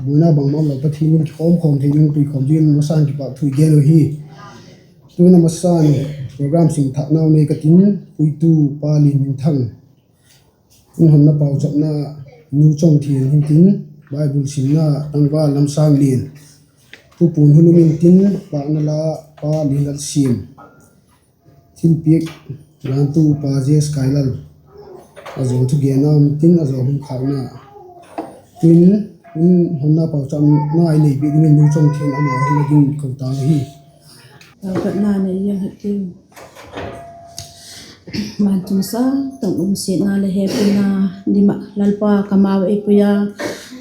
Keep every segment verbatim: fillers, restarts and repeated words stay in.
buaina bangma umlo Pathian in kikhawm khawm thei ding puikhawm dingin masa'n kipakthu i gen uh hi. Tu'n a masa'n program sim thâknau nei ka tin, puitu pa Lianminthang, hun honna pauchapna Nu Chawngthian hintin, Bible simna tangval Lamsanglian, thupuan hun um intin, pâkna la pa Lianlalsiam, thilpiak lâktu pa Jes Kailal, a zaw thugenna um intin, a zaw hun khâkna. Tu'n hun honna pauchapna i nei piak dingin Nu Chawngthian ama hun a ding ko tau hi. Pauchapna nei hitiu. Vantung sâng tak lungsiatna leh hepina dim ah Lalpa, ka mau ei pui a,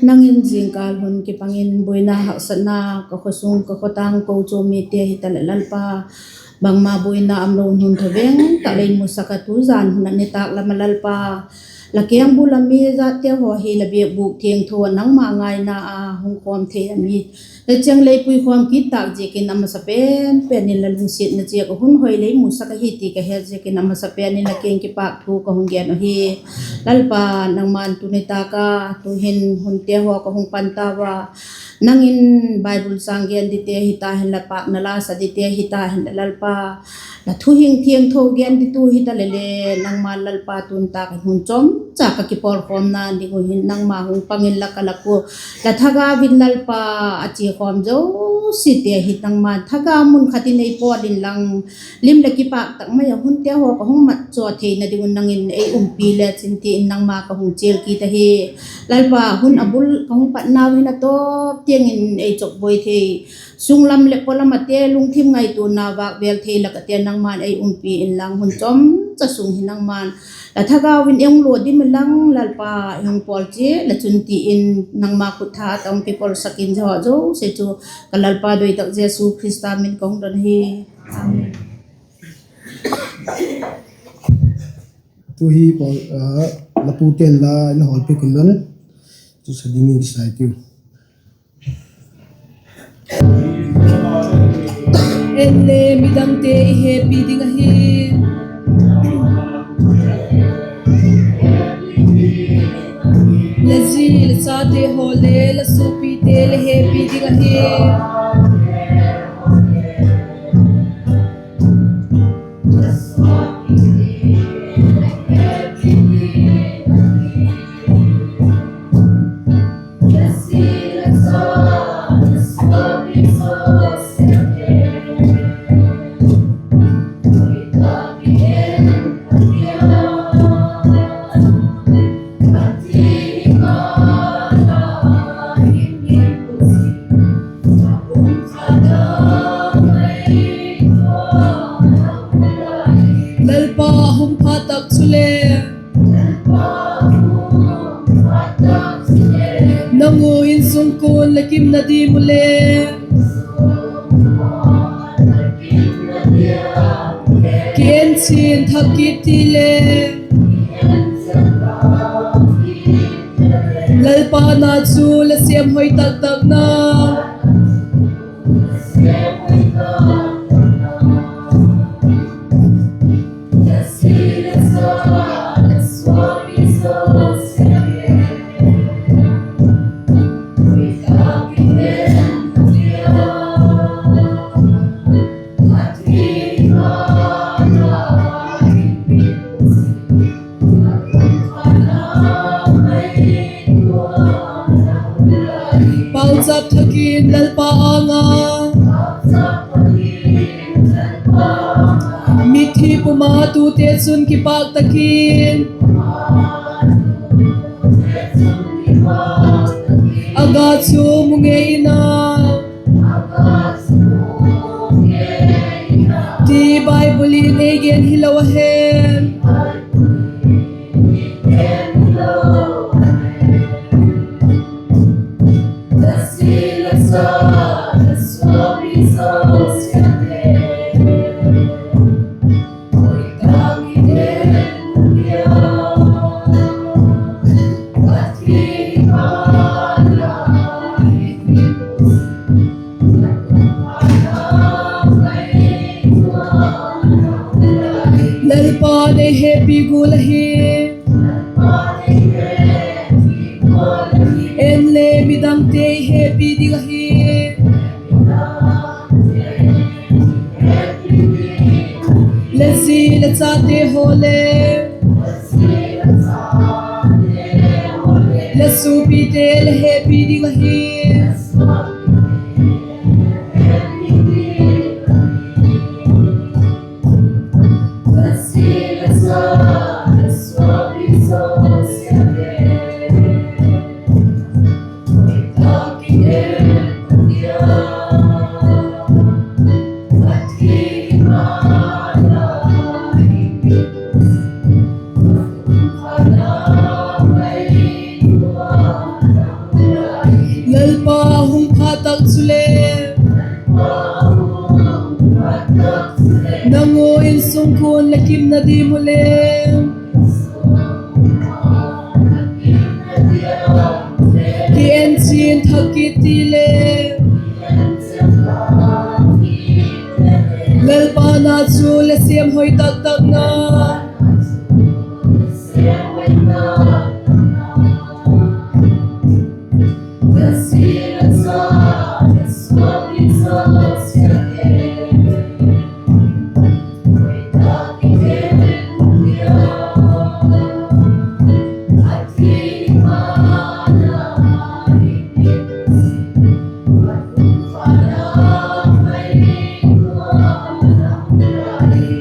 nang in zingkâl hun kipang in buaina haksatna ka khawsung ka khawtâng kochuam mite hitaleh Lalpa, bangma buaina umlo hun thaveng tak lei musak a, tu zan hun ah nitâk lam ah Lalpa, la kengbul a mi zatte haw hi la biakbûk thiangtho ah nangma ngaina a hung khawm thei a mi, la chiang lei puikhawm kit tâk ziakin a masa pen pen in la lungsiatna ziak a hun hoi lei musak ahi ti ka het ziakin a masa pen in la kiang in kipâkthu ka hung gen uh hi. Lalpa, nangma'n tu nitâk a tu'hin hunte haw ka hung pan tau a, nang in Bible châng gen dingte hita hen la, pâkna la sa dingte hita hen la Lalpa, la thuhing thiangtho gen dingtu hitaleh le, nangma Lalpa tu nitâk a hun chawmcha ka kipawlkhawmna ding uh hin nangma hung pang inla ka lak ua, la thagau in Lalpa, a chia khawm zosiate hi nangma'n thagau mun khat in ei pawl inlang, lim leh kipâk tak mai a hunte haw ka hung mat chaw theina ding un nang in ei umpi le chin ti in nangma ka hung chial kit ahi. Lalpa, hun a bul ka hung patnau hin a tawp tiang in ei chawkbuai thei, sunglam leh pawlam ate lungthim ngaituana vâkvêl thei lak ate nangma'n ei umpi inlang, hun chawmcha sung hi nangma'n la thagau in ei hung lua dim inlang Lalpa, ei hung pawl chiat le chun ti in nangma khut tha ah tawh kipawlsak in, zia haw zosia chu ka Lalpa doi tak Jesu Khrista min ka hung don hi. Tu hi pawl, ah, la pute'n la, la hawlpiak un nan, tu sa dingin kisai tiu. En le midangte i hepi ding ahi. La zi la chate haw le la suapite la hepi ding ahi. Lalpa a hung phat tak chule, nang u insungkuan la kimna dim u le, ki en chin thak kit ti le, Lalpa na chu la sêmhoi tak tak na. Pauchap thak in Lalpa âng a, mithi pum a tute chun kipâk tak in, a ga chu mu ngei in a, ti Bible in ei gen hilo a hem? ding ahi. La zi la chate haw le, la suapite la hepi ding ahi. Lalpa hung phat tak chule, nang u insungkuan la kimna diam u le, ki en chian thak kit ti le, Lalpa na chu la sêm hoi tak tak na.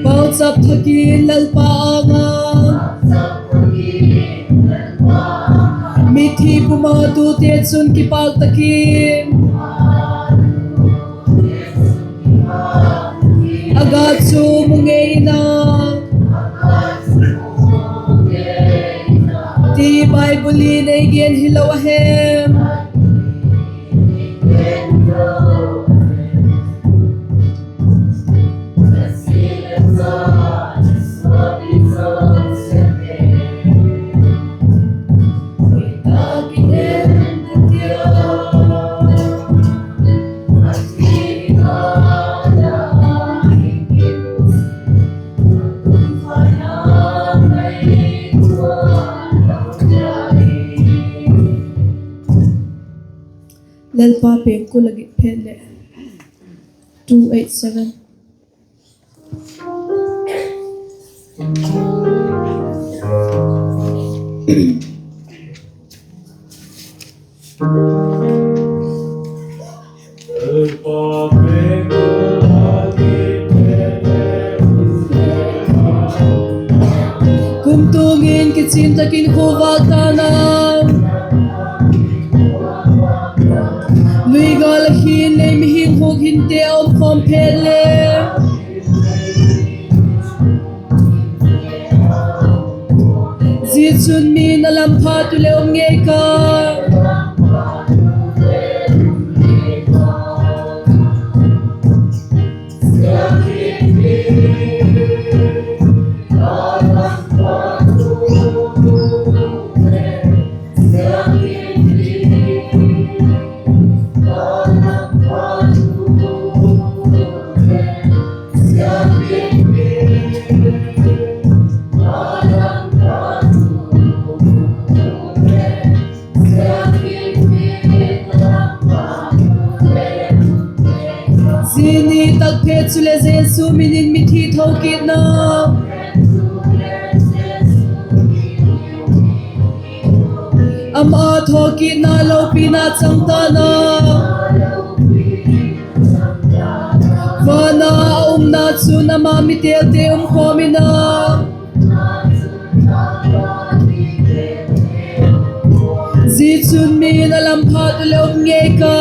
Pauchap thak in Lalpa âng a, mithi puma tute chun kipâk tak in a ga chu mu ngei in a, ti Bible in ei gen hilo a hem? Lalpa pengkul a git phet leh. Two eight seven. Kumtuang in kichian tak in khua vâk ta'n a, lui gâl ah hin lei mihing hukdamte a um khawm phet le, zia chun mi'n a lam phat u leh um ngei ka. Zia ni tak phet chuleh Jesu min in mithi thokitna, ama thokitna lopina chang ta'n a, van a a umna chun ama mi têlte um khawm in a, zia chun mi'n a lam phat u leh um ngei ka.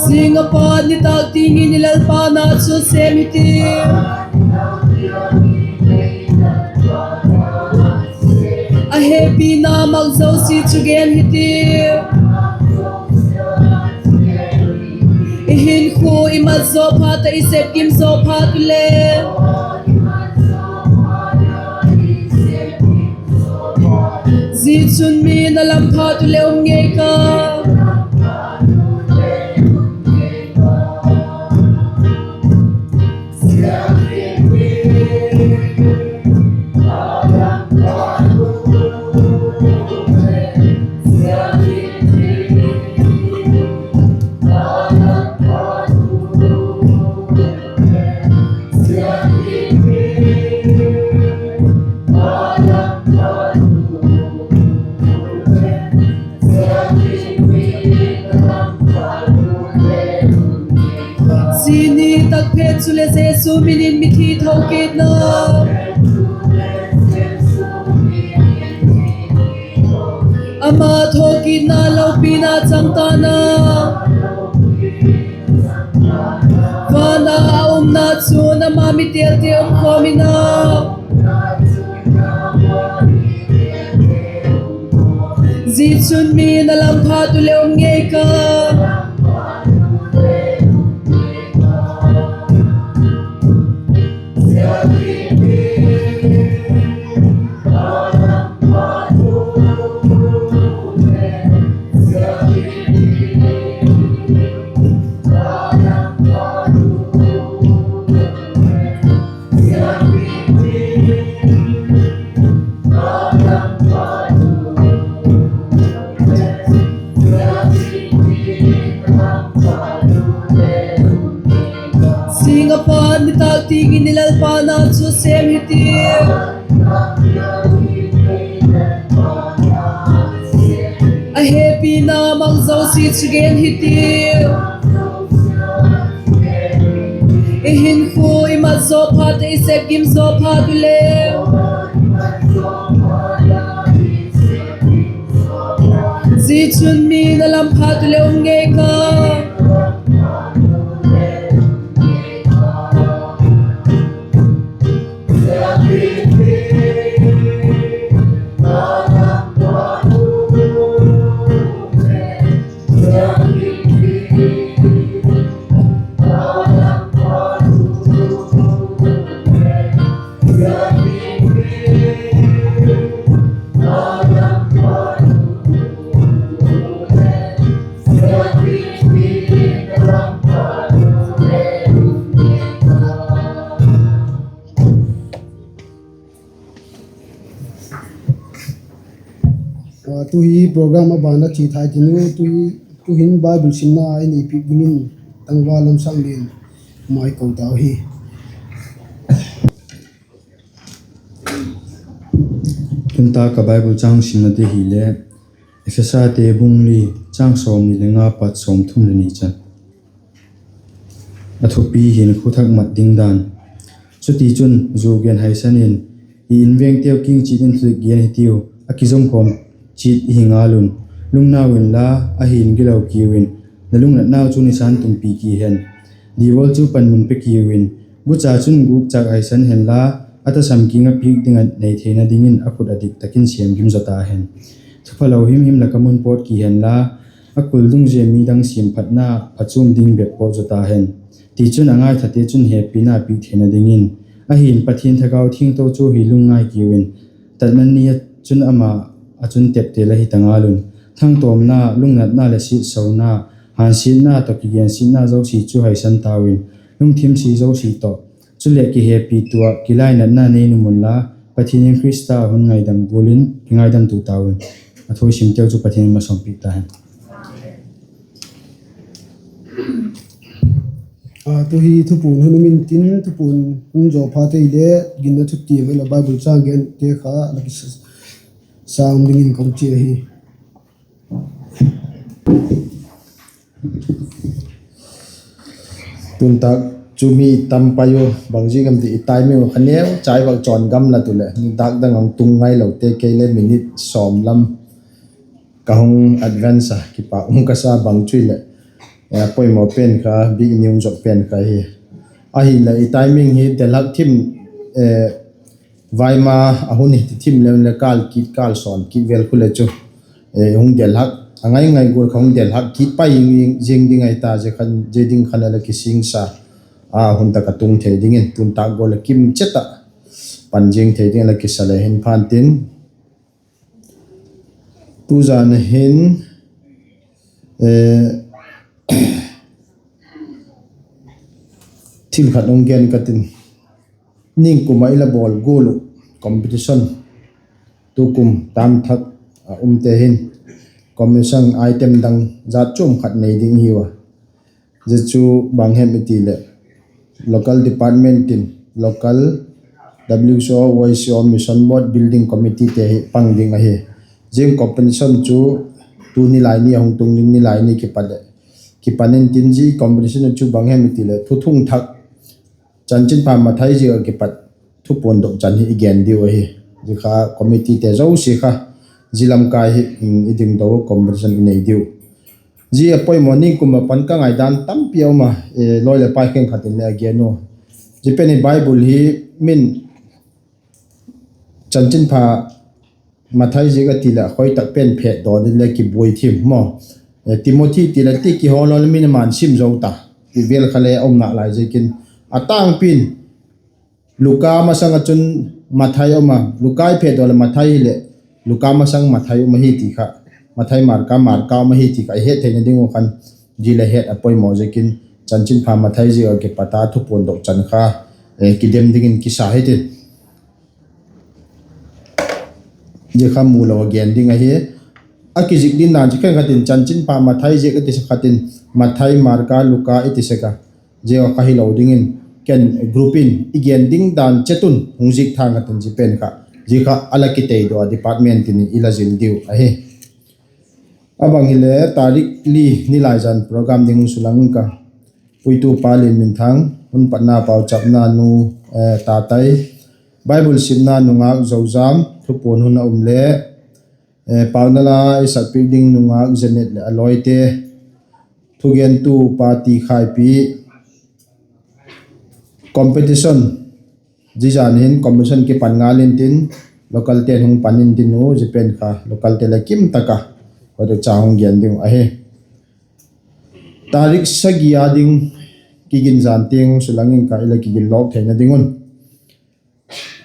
Zing a pat nitâk tiang in i Lalpa na chu sêm hitiu. A Hepina mang zosia chu gen hitiu. I hinkhua i mat zaw phat ah, i sep gim zaw phat uleh, zia chun mi na lam phat uleh um ngei ka. Zia ni tak phet chuleh Jesu min in mithi thokitna, ama thokitna lopina chang ta'n a, van a a umna chun ama mi telte um khawm in a, zia chun mi na lam phat uleh um ngei ka. Zing a pat nitâk tiang in i Lalpa na chu sêm hitiu. A hepina mang zosia chu gen hitiu. I hinkhua i mat zaw phat ah, i sep gim zaw phat uleh, zia chun mi na lam phat uleh um ngei ka. Ah, tu'hin program a ban a chia thei ding uh, tu'hin Bible simna i nei piak dingin tangval Lamsanglian mai ko tau hi. Tun tak a Bible châng simna ding hile, Ephesate bung li, châng sawmni le nga pat sawmthum le ni chan. A thupi hin, Khut thak mat ding dan. Chutichun, zu gen haisan in, i invêngteu kiang chiat in thudik gen hitiu, a kizom khawm chiat i hi ngal un. Lungnau inla, ahi'n gilo kiu in, la lungnatnau chu nisa'n tumpi ki hen. Diabol chu panmun pe kiu in, gucha chun gûkchâk haisan henla, a tasam kiang ah piak ding ah nei theina dingin a khut a dik tak in sêm gim zaw ta hen. Thupha lo himhim lak ah mun pawt ki henla, a kul dungzui mi dang siamphatna phachuam ding bep pawt zaw ta hen. Tichun, a ngaithate chun hepina piak theina dingin, ahi'n Pathian Thagau Thiangtho chu hi lungngai kiu in, tatna ni ah chun ama ah chun tepte la hi ta ngal un. Thangtawmna, lungnatna leh siatsona, hânsiatna tawh kigensiatna zosia chu haisan tau in, lungthim si zosia tawh. Chuleh, kihepitua, kilainatna nei nuam unla, Pathian in Khrista hun ngaidam gual in kingaidamtua tau in. A thu i simteu chu Pathian in malsawmpiak ta hen. A, tu'hin thupuan hun um intin, thupuan hun zaw phat ei le, ginna thutiam ei la, Bible châng gente kha la kisâng dingin ka chia hi. Tun tak chu mi tam pai u, bangziak am ti i timing u kha neu chai vak, chawn gam la tu leh, dâk dang hung tung ngailote, kei le minute sawm lam ka hung advance a, kipak um ka sa, bang chu leh, poimaw pen kha, bik ni um zok pen kha hi. Ahinla i timing hi delhak thim, eh, Vaima a hun hi ti thim lem le kâl kit kâl sawn kit vel khu le chu, hung del hak a ngai ngai gual kha hung del hak kit pai ziang ding ahi ta, zia ding khan a la kisingsa a hun tak a tung thei dingin tun tâk gual a kim chet ah pan ziang thei ding a la kisa le hin phan tin, tuzan a hin thil khat hung gen ka tin, ningkum ah i la bawl gual uh competition, tukum tam thak a umte hin competition item dang zat chuam khat nei ding hiu a. Zia chu bang hem i ti leh, local department in, local W C O, Y C O, Mission Board, Building Committeete hi pang ding ahi. Zia competition chu tu nilai ni a hung tung ding nilai ni kipat leh kipan intin, zia competition chu bang hem i ti leh thuthung thak, chanchinpha Mathai ziak ah kipat thupuan dok chan hi i gen diu ahi. Zia kha committeete zosia kha zia lam kai hi i ding do competition i nei diu. Zia a poimaw, ningkum a pan ka ngaidan tampi a um a, lawi leh pai khenkhat in le a gen u. Zia pen hi Bible hi min chanchinpha Mathai ziak a ti leh khoi tak pen phetdaw ding le kibuai thim maw, Timothy ti leh ti kihawl lo le min a man sim zo ta ti vel kha le a um nalai ziakin, a tângpi'n Luka masang ah chun Mathai um a, Luka i phetdaw leh Mathai hileh Luka masang Mathai um ahi ti kha, Mathai, Marka, Marka um ahi ti kha i het theina ding uh khan, zia le het a poimaw ziakin, chanchinpha Mathai ziak ah kipat a thupuan dok chan kha kidem dingin kisa hitin. Zia kha mu lo a gen ding ahi. A kizik ding dan chu khenkhat in chanchinpha Mathai ziak a ti sek, khat in Mathai, Marka, Luka i ti sek a, zia kha hilo dingin, ken group in i gen ding dan chet un hung zik thang a tin, zia pen kha, zia kha a la kitei daw a department tin i la zil diu ahi. A bang hile tarik li nilaizan program ding hung sulang ing ka, puitu pa Lianminthang, hun patna pauchapna nu Tatai, Bible simna nungak Zozam, thupuan hun a um le pâkna la i sakpiak ding nungak Janet leh a lawite, thugentu pa Tikhaipi, competition, zia zan hin competition kipan ngal intin, localte'n hung pan intin u, zia pen kha localte'n le kim tak a, hoi tak cha hung gen ding uh ahi. Tarik sagi a ding kiginzan tiang hung sulang ing ka, i la kigin lawk theina ding un.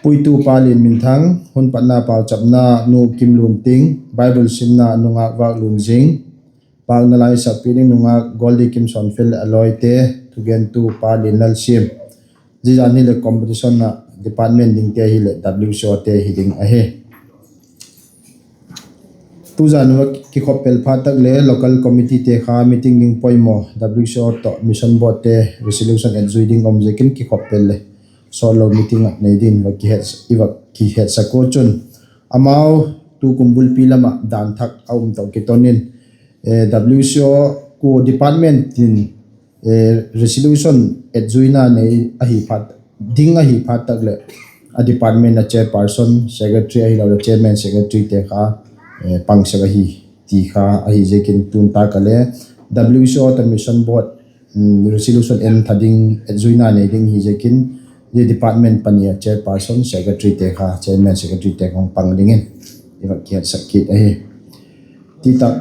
Puitu pa Lianminthang, hun patna pauchapna nu Kimlunting, Bible simna nungak Vaklunzing, pâkna la i sakpiak ding nungak Goldi Kimsonfel leh a lawite, thugentu pa Lianlalsiam. Zia zan hileh competition ah department dingte hileh W C Ote hi ding ahi. Tuzan va kikhop pel phat tak le local committeete kha meeting ding poimaw, W C O tawh Mission Boardte resolution etzui ding um ziakin kikhop pel le sawtlo meeting ah nei ding i va kihetsak ua chun, amau tukum bulpi lam ah dan thak a um tawh kiton in, W C O, kua department tin resolution etzuina nei ding ahi phat tak leh, a department a chairperson, secretary ahiloleh chairman, secretaryte kha pang sek ahi ti kha ahi ziakin, tun tak a le W C O tawh Mission Board resolution en tha ding, etzuina nei ding hi ziakin, zia department pani a chairperson, secretaryte kha, chairman, secretaryte kha hung pang dingin i va kihetsak kit ahi. Ti tak,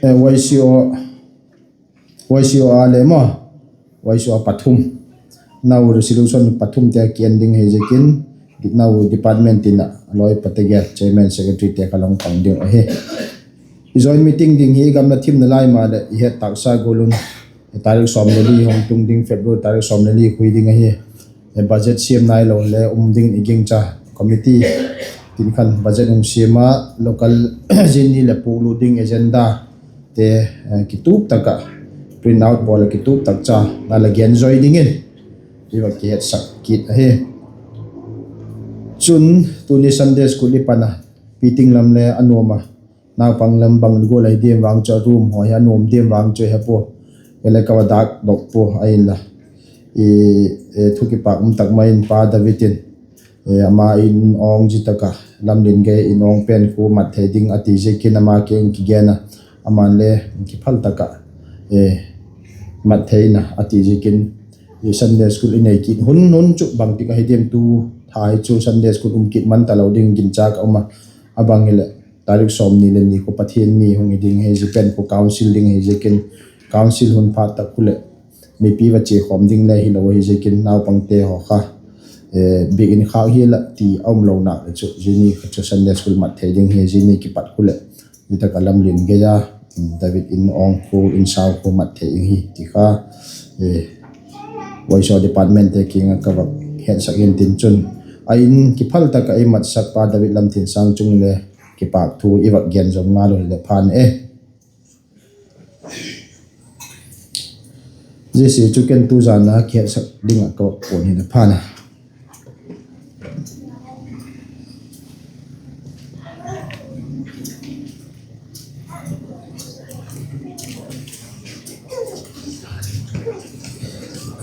Y C O a le maw, Y C O a pathum, nau resolution pathumte a ki en ding hi ziakin, nau department tin a lawi pate gel chairman, secretaryte kha hung pang ding ahi. I joint meeting ding hi gam la thim nalai maleh i het taksa gual un, tarik sawm le li hung tung ding, February tarik sawm le li hui ding ahi. Budget siam nailo le um dingin i gingcha, committee tin khan budget hung siam a, local zin ni leh puklut ding agenda te kitup tak ah, print out bawl a kitup tak cha na la gen zoi dingin i va kihetsak kit ahi. Chun, tuni Sunday School i pan a, piting lam le a nuam a, naupang lam bang gual ahi diam vang chu a room haw hi a nuam diam vang chu he pua, e le ka va dâkdok pua ahinla, thu kipak um tak mai in Pa David in, ama in awng zia tak a, lamlin gei in awng pen khu mat thei ding a ti ziakin ama kiang kigen a, aman le kiphal tak ah mat thei na a ti ziakin, Sunday School i nei kit hun hun chu bangtik ahi diam tu tha hi chu Sunday School um kit man talo ding ginchâk a um a. A bang hileh tarik sawmni leh ni khu Pathian ni hung hi ding hi, zia pen khu council ding hi ziakin, council hun phat tak khu leh mipi va chia khawm ding le hilo ahi ziakin, naupangte haw kha biakin khâk hial ah ti a um lo nak leh chu zia ni kha chu Sunday School mat thei ding hi. Zia ni kipat khu leh zia tak ah Lamlian gei a David in awng khu, in sau khu mat thei ding hi ti kha Y C O departmentte kiang ah ka va hetsak intin chun, a in kiphal tak ah ei matsakpa David Lamthiansâng chung le kipâk thu i va gen zawm ngal u hileh phan e. Zia chu ken tu zan a kihetsak ding ah ka va puan hileh phan a.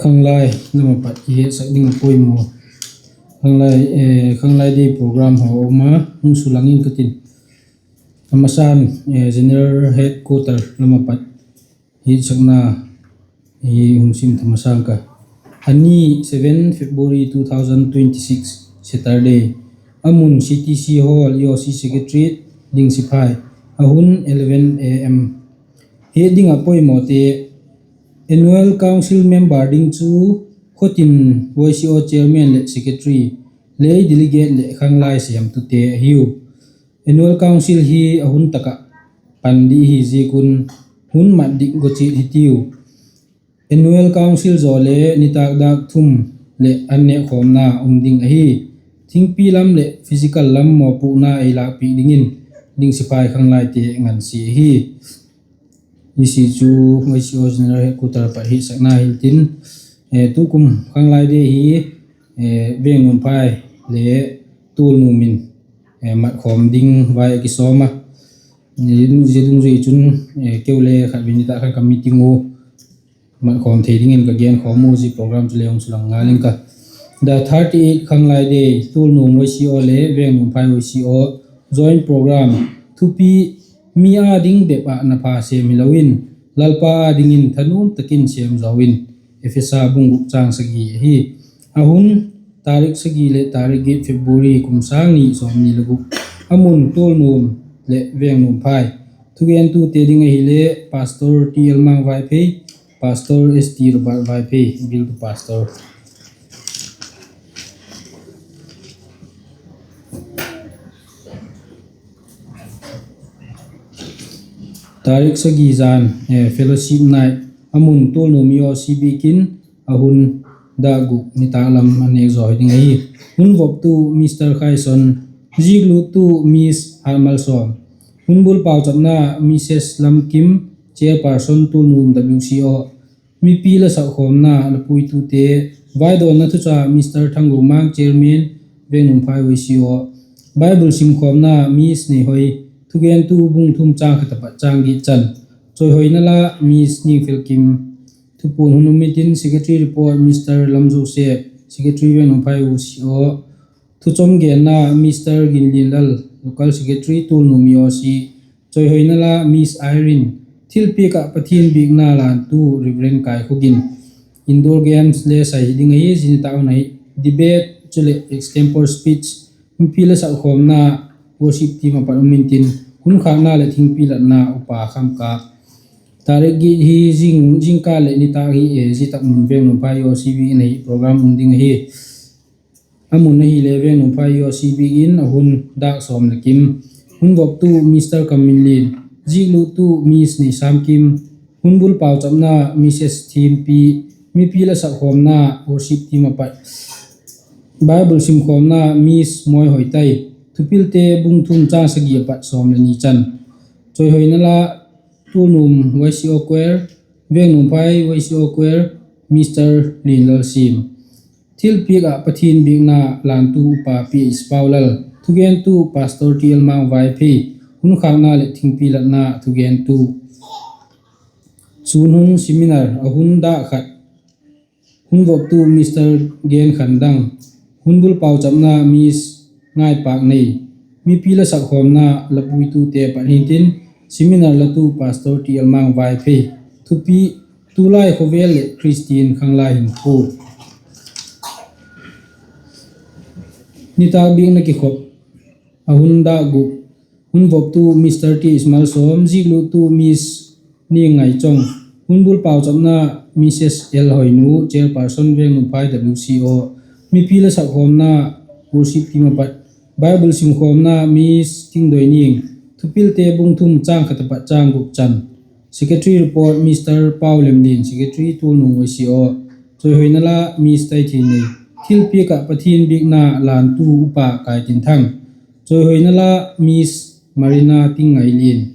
Khanglai lam ah pat i hetsak ding a poimaw. Khanglai, Khanglai Day program haw um a, hung sulang ing ka tin. A masa'n General Headquarter lam ah pat hetsakna hi hung sim tha masang ka. A ni, seven February two thousand twenty-six, Saturday. A mun, C T C Hall, E O C Secretariat, Dingsiphai. A hun, eleven A M. Het ding ah poimawte: Annual Council member ding chu Khotin Y C O Chairman leh Secretary, lei delegate leh khanglai sêmtute ahiu. Annual Council hi a hun tak ah pan ding hi ziak un, hun mat dik go chiat hitiu. Annual Council zaw le nitâk dâk thum leh an nêkkhawmna um ding ahi. Thingpi lam leh physical lam mawpuakna ei lâkpiak dingin Dingsiphai khanglaite ngansia ahi. Zia chu Y C O General Headquarter pat hetsakna hintin, tukum Khanglai Day hi Vengnuamphai le Tualnuam in matkhawm ding vai a kisawm a. Zia dungzui chun keu le khatvei nitâk khan ka meeting u matkhawm thei dingin ka genkhawm u, zia program chu le hung sulang ngal ing ka. The thirty-eight Khanglai Day, Tualnuam Y C O le Vengnuamphai Y C O joint program. Thupi: Mi â ding bep ah na pha sêm hilo in, Lalpa â dingin thanuam tak in sêm zaw in. Ephesa bung guk châng sagi ahi. A hun, tarik sagi leh tarik giat February kum sâng ni sawmni le guk. A mun, Tualnuam leh Vengnuamphai. Thugentute ding ahile Pastor T L Mang Vaiphei, Pastor S T Robert Vaiphei, Bill to Pastor. Tarik sagi zan, Fellowship Night, a mun Tualnuam E O C biakin, a hun, dâk guk nitâk lam a nêk zaw hi ding ahi. Hun voptu, Mister Khaison, zikluttu, Miss Hatmalsawm. Hun bul pauchapna, Missus Lamkim, Chairperson Tualnuam W C O. Mipi la sakkhawmna, la puitute, vaidawnna thucha, Mister Thanggomang, Chairman, Vengnuamphai Y C O. Bible simkhawmna, Miss Neihoi. Thugentu bung thum châng khat apat châng giat chan. Chawihoina la, Miss Ningfelkim. Thupuan hun um intin, Secretary report, Mister Lam Joseph, Secretary Vengnuamphai Y C O. Thuchom genna, Mister Ginlianlal, Local Secretary, Tualnuam E O C. Chawihoina la, Miss Irene. Thilpiak ah Pathian biakna, lantu Reverend Kaikhogin. Indoor games le sai hi ding ahi, zia nitâk hun ahi. Debate chuleh extempore speech, mipi la sakkhawmna, worship team apat um intin, hun khâkna leh thingpi latna Upa Khamkâp. Tarik giat hi zing, zingkal leh nitâk hi, zia tak mun Vengnuamphai E O C biakin ahi program um ding ahi. A mun ahile Vengnuamphai E O C biakin, a hun, dâk sawm leh kim. Hun voptu, Mister Kamminlin. Zikluttu, Miss Neisamkim. Hun bul pauchapna, Missus Thimpi. Mipi la sakkhawmna, worship team apat. Bible simkhawmna, Miss Moihoitai. Thupilte bung thum châng sagi apat sawm leh ni chan. Chawihoina la, Tualnuam Y C O Choir, Vengnuamphai Y C O Choir, Mister Lianlalsiam. Thilpiak ah Pathian biakna, lantu Upa P H Paulal. Thugentu Pastor T L Mang Vaiphei. Hun khâkna leh thingpi latna thugentu. Sûn hun seminar, a hun, dâk khat. Hun voptu Mister Genkhandang. Hun bul pauchapna Miss Ngaipaknei. Mipi la sakkhawmna la puitute apat hintin, seminar latu Pastor T L Mang Vaiphei. Thupi: Tulai khawvel leh Khristian khanglai hinkhua. Nitâk biakna kikhop a hun dâk guk. Hun voptu Mister T Ismail Sawm, zikluttu Miss Niang Ngaichawng, hun bul pauchapna Missus L Hoinu, Chairperson Vengnuphai W C O, mipi la sakkhawmna worship team a pat, Bible simkhawmna Miss Thingdoining, thupilte bung thum châng khat a pat châng guk chan. Secretary report Mister Pau Lemlin, Secretary Tualnuam Y C O, chawihoina la Miss Taithinei, thilpiak ah Pathian biakna lantu Upa Kaitinthang, chawihoina la Miss Marina Tingngailian.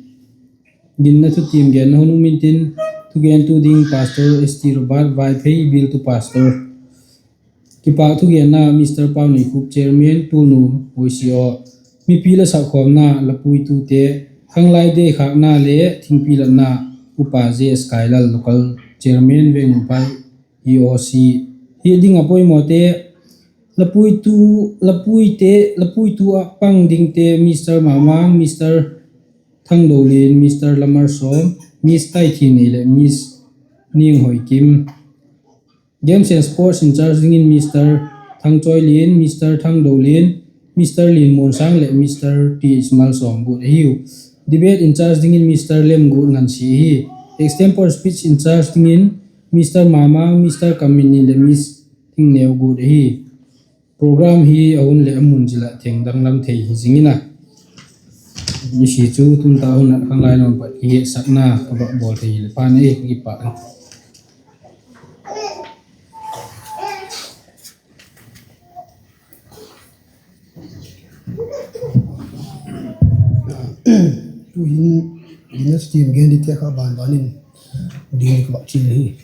Ginna thutiam genna hun um intin, thugentu ding Pastor S T Robert Vaiphei, bialtu pastor. Kipâk thugenna Mister Pau Neikhup, Chairman Tualnuam Y C O. Mipi la sakkhawmna, lapuitute, khanglai deikhâkna le thingpi latna Upa J S Kailal, local chairman Vengnuphai E O C. Hi ding a poimawte, lapuitu, lapuite, lapuitu ah pang dingte Mister Mamang, Mister Thangdolin, Mister Lamar Sawm, Miss Taithinei leh Miss Nianghoikim. Games and Sports in charge dingin Mister Thangchoilin, Mister Thangdolin, Mister Linmuansâng leh Mister T Ismail Sawm guat ahiu. Debate in charge dingin Mister Lemguat Ngansia ahi. Extempore speech in charge dingin Mister Mamang, Mister Kamminlin leh Miss Thingneu guat ahi. Program hi a hun leh a mun zil ah thengdang lam thei hi zing in a, i si chu tun ta hun ah khanglai lam pat i hetsakna ka vak bawl thei hileh pha nei, ka kipâk a. Tu'hin, Guinness team gen dingte kha ban ban in ding ka vak chial hi.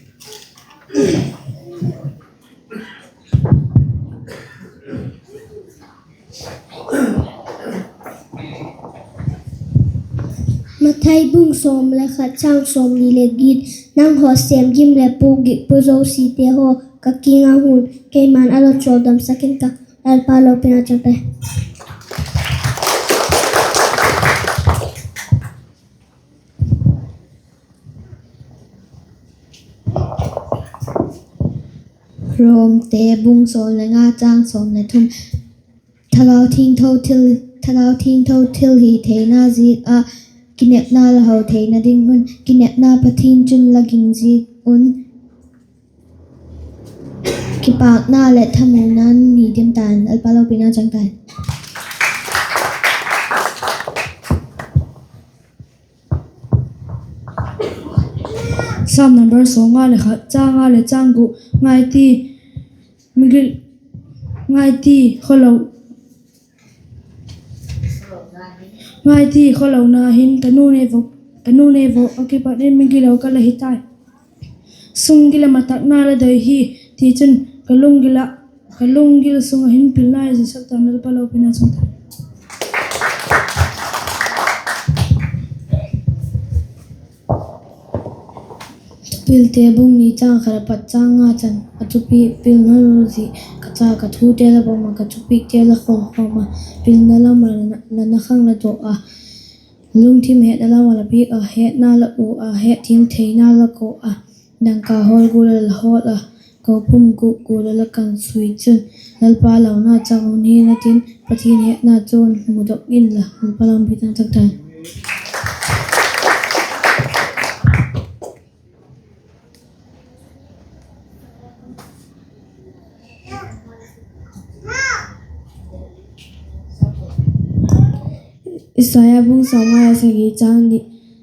Mathai bung sawm le khat chang sawmni leh giat. Nanghaw sêm gim leh pukgik pu zosiate haw, ka kiang ah hun, keima'n a la chawldamsak ing ka, Lalpa lopina chang tai. Romte bung sawm le nga chang sawm le thum. Thagau Thiangtho thil, Thagau Thiangtho thilhitheina ziak ah kinepna la ho theina ding un, kinepna Pathian chun la ging ziak un, kipâkna leh thamuanna ni dim ta'n, Lalpa lopina chang tai. Sam number sawmnga le khat, chang nga leh chang guk. Ngai ti, migil, ngai ti khawlo, ngai ti khawlona hin ka nu nei vo, ka nu nei vo a kipat in migilo ka la hi tai. Sunggil ah matakna la doi hi, tichun ka lunggil ah, ka lunggil sung ah hin pilna ei zuisak ta'n, Lalpa lopina chang tai. Thupilte bung ni chang khat a pat chang nga chan. A thupi: Pilna lo zi. Ka cha, ka thute la bawm ah, ka thupikte la khawm khawm ah, pilna lam ah la na khang la daw a, lungthim hetna lam ah la piak ah, hetna la u ah, hetthiam theina la ko ah, dangka hawl gual ah la hawl ah, kophum guk gual ah la kan sui chun, Lalpa lona chang un hi'n a ti'n, Pathian hetna chun mudok inla, Lalpa lopina chang tai. Isaiah bung sawmnga leh sagi chang ni,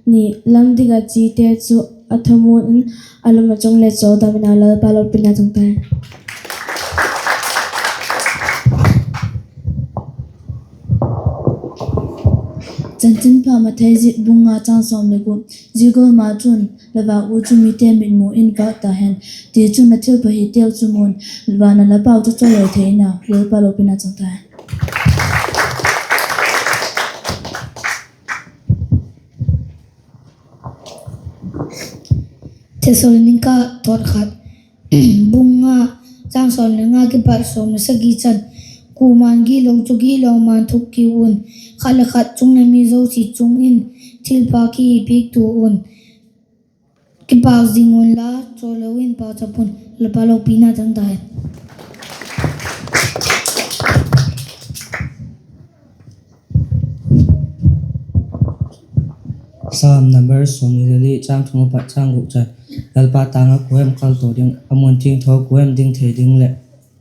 ni. Lam dik ah chite chu a thamuan in, a lum ah chung le chawldam in a, Lalpa lopina chang tai. Chanchinpha Mathai ziak bung nga chang sawm le guk. Zia gual ma chun la vâk u chu mite mitmu in vâk ta hen, tichun la thilpha hiteu chu mu'n, van ah la Pau chu chawihoi thei in a, Lalpa lopina chang tai. Thessalonika thot khat, bung nga, chang sawm le nga kipat sawm le sagi chan. Kuama'n gilo chu gilo ma'n thuk kiu un, khat le khat chung le mi zosia chung in thilpha kipiak tua un, kipâk zing unla, chawlo in pauchap un, Lalpa lopina chang tai. Psalm number sawmni le li, châng thum apat châng guk chan. Lalpa tâng ah kua hem kalto ding, a mun thiangtho kua hem ding thei ding leh,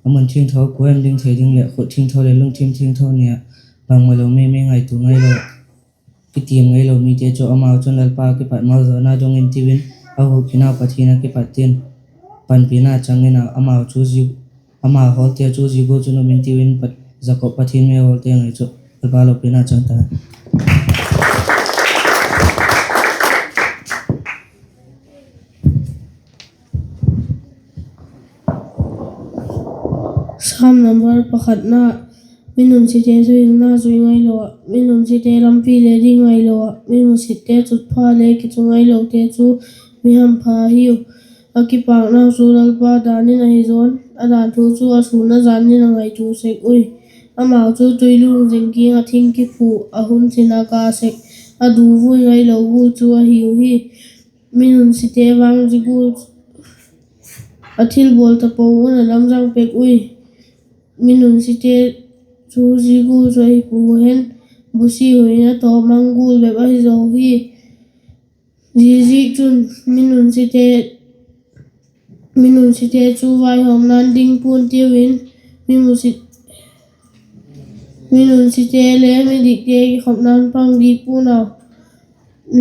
a mun thiangtho kua hem ding thei ding leh, khut thiangtho leh lungthim thiangtho ni ah bangmalo mi, mi ngaitua ngailo, kitiam ngailo mite chu amau chun Lalpa kipat maljawlna dong intiu in, a hukhinau Pathian ah kipat tin, panpina chang in a, amau chu zi, amau hawlte chu zia gual chun um intiu in, Jakob Pathian mi hawlte ngai chu Lalpa lopina chang ta. Psalm number pakhatna. Mi nunsite chu hilna zui ngailo ah, mi nunsite lampi le ding ngailo ah, mi musitte chutpha le kichu ngailote chu mi hampha hiu. A kipâknau chu Lalpa dan in ahi zawn, a danthu chu a sûn a zan in a ngaitua sek ui. Amau chu tuilung zing kiang ah thing kiphu, a hun chin a ka sek, a du vui ngailo gual chu ahiu hi. Mi nunsite vang zia gual a thilbawl tapo un a lamzang pek ui. Mi nunsite chu zia gual chu ahi puau hen, busi huina tawh mang gual bep ahi zaw hi. Ziaziakchun, mi nunsite, mi nunsite chu vaihawmna'n ding pua'n tiu in, mi musit, mi nunsite le midikte kikhopna'n pang di pua'n au.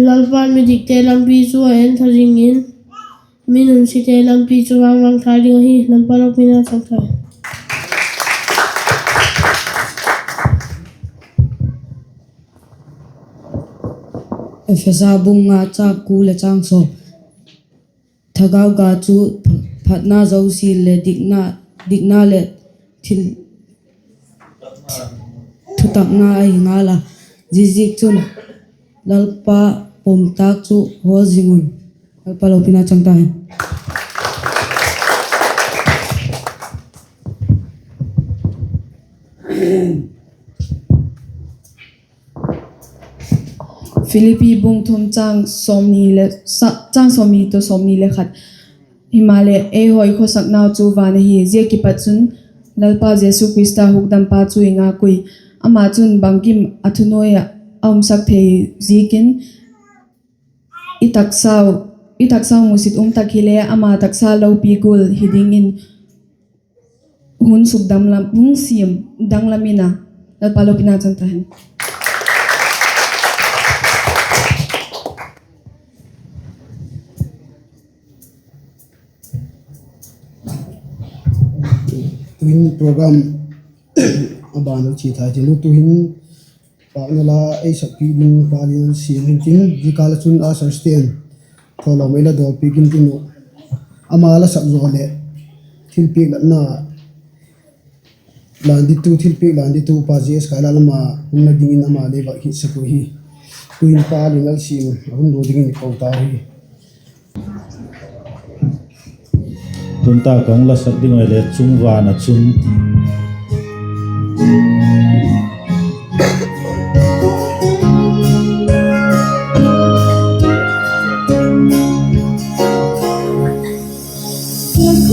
Lalpa'n midikte lampi chu a entha zing in, mi nunsite lampi chu vang mangthai ding ahi. Lalpa lopina chang ta. Ephesa bung nga châng kua leh châng sawm. Thagau ga chu phatna zosia leh dikna, dikna leh thil thutakna ahi ngal a, ziaziakchun Lalpa pom tâk chu hawl zing un. Lalpa lopina chang ta hen. Philippi bung thum châng sawmni le, châng sawmni tawh sawmni le khat. Himaleh, ei hawi khawsaknau chu van ahi, zia kipat chun Lalpa Jesu Khrista hukdampa chu i ngak ui. Ama chun bangkim a thunuai ah a umsak thei ziakin, i taksau, i taksau musit um tak hile ama taksa lopi gual hi dingin hun suk danglam, hun siam danglam in a, Lalpa lopina chang ta hen. Tuhin program a ban a chia thei tin, tuhin pâkna la ei sakpi ding pa Liansiam hintin, zia kâl ah chun a Sarsten thawlawm ei la dawlpiak intin uh, ama la sak zaw leh thilpiak latna, thilpiak lan ditu pa J S Kailal ama hunna dingin ama le va hitsak uhi. Tuhin pa Liansiam a hun daw dingin ko ta hi. Tun ta ka hung la sak ding ahi le, Chungvan a chun ti.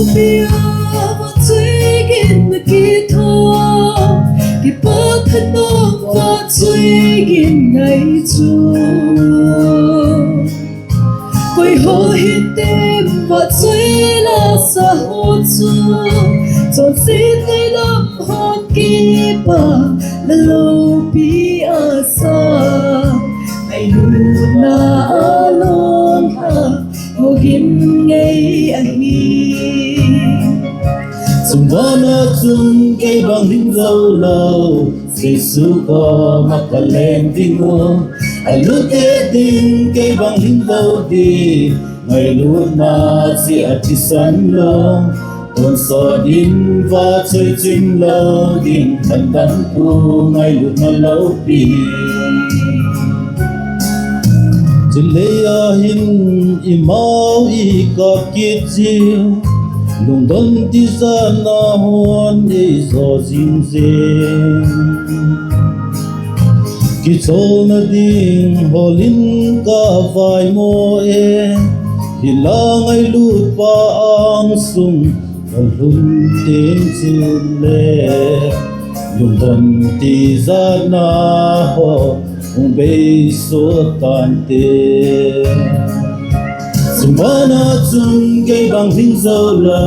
Khawpi ah vachoi gin na kithaw, kipak thanop vachoi gin ngai chu. Koi haw hintem vachoi la sa haw chu, chonset ngaidam haw kipak la lopi a sa, ngailutna a lawng a, haw gin ngei ahi. Chungvan a chun kei bang hing zo lo, Jesu kawm ah ka leng ding uh, a lute ding kei bang hing zo di, ngailutna chia a thisan lo, tonsawt in vachoi chim lo ding, thandam pu ngailutna lopi. Chuleh a hin i mau i kap kit zia, lungdon tizatna haw'n ei zaw zing zing. Kichawlna ding hawl in ka vai maw e, hi la ngailutpa âng sung ka lum teng chule, lungdon tizatna haw hung beisut tante. Sung ban ah chun kei bang hing zo lo,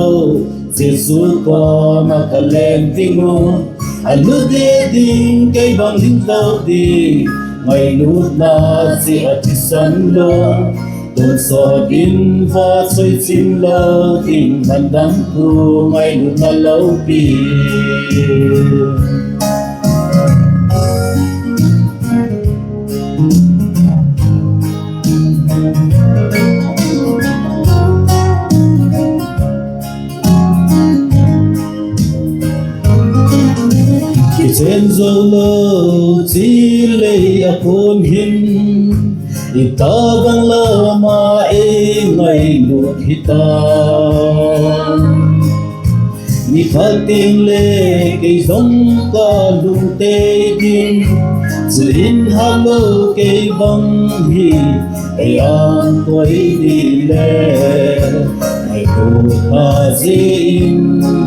Jesu koma ka len ding uh. A lut ding kei bang hing zo ding, ngailutna chia thisan lo, tonsawt in va choi chim lo ding, Lalpa ngailutna lopi. Kichen zo lo chi lei a kun hin, i ta bang lam ah ei ngailut hita. Ni khat ding le kei zong ka lungtei ding, chu in hak lo kei bang hi ei an koi di le, ngailutna zia in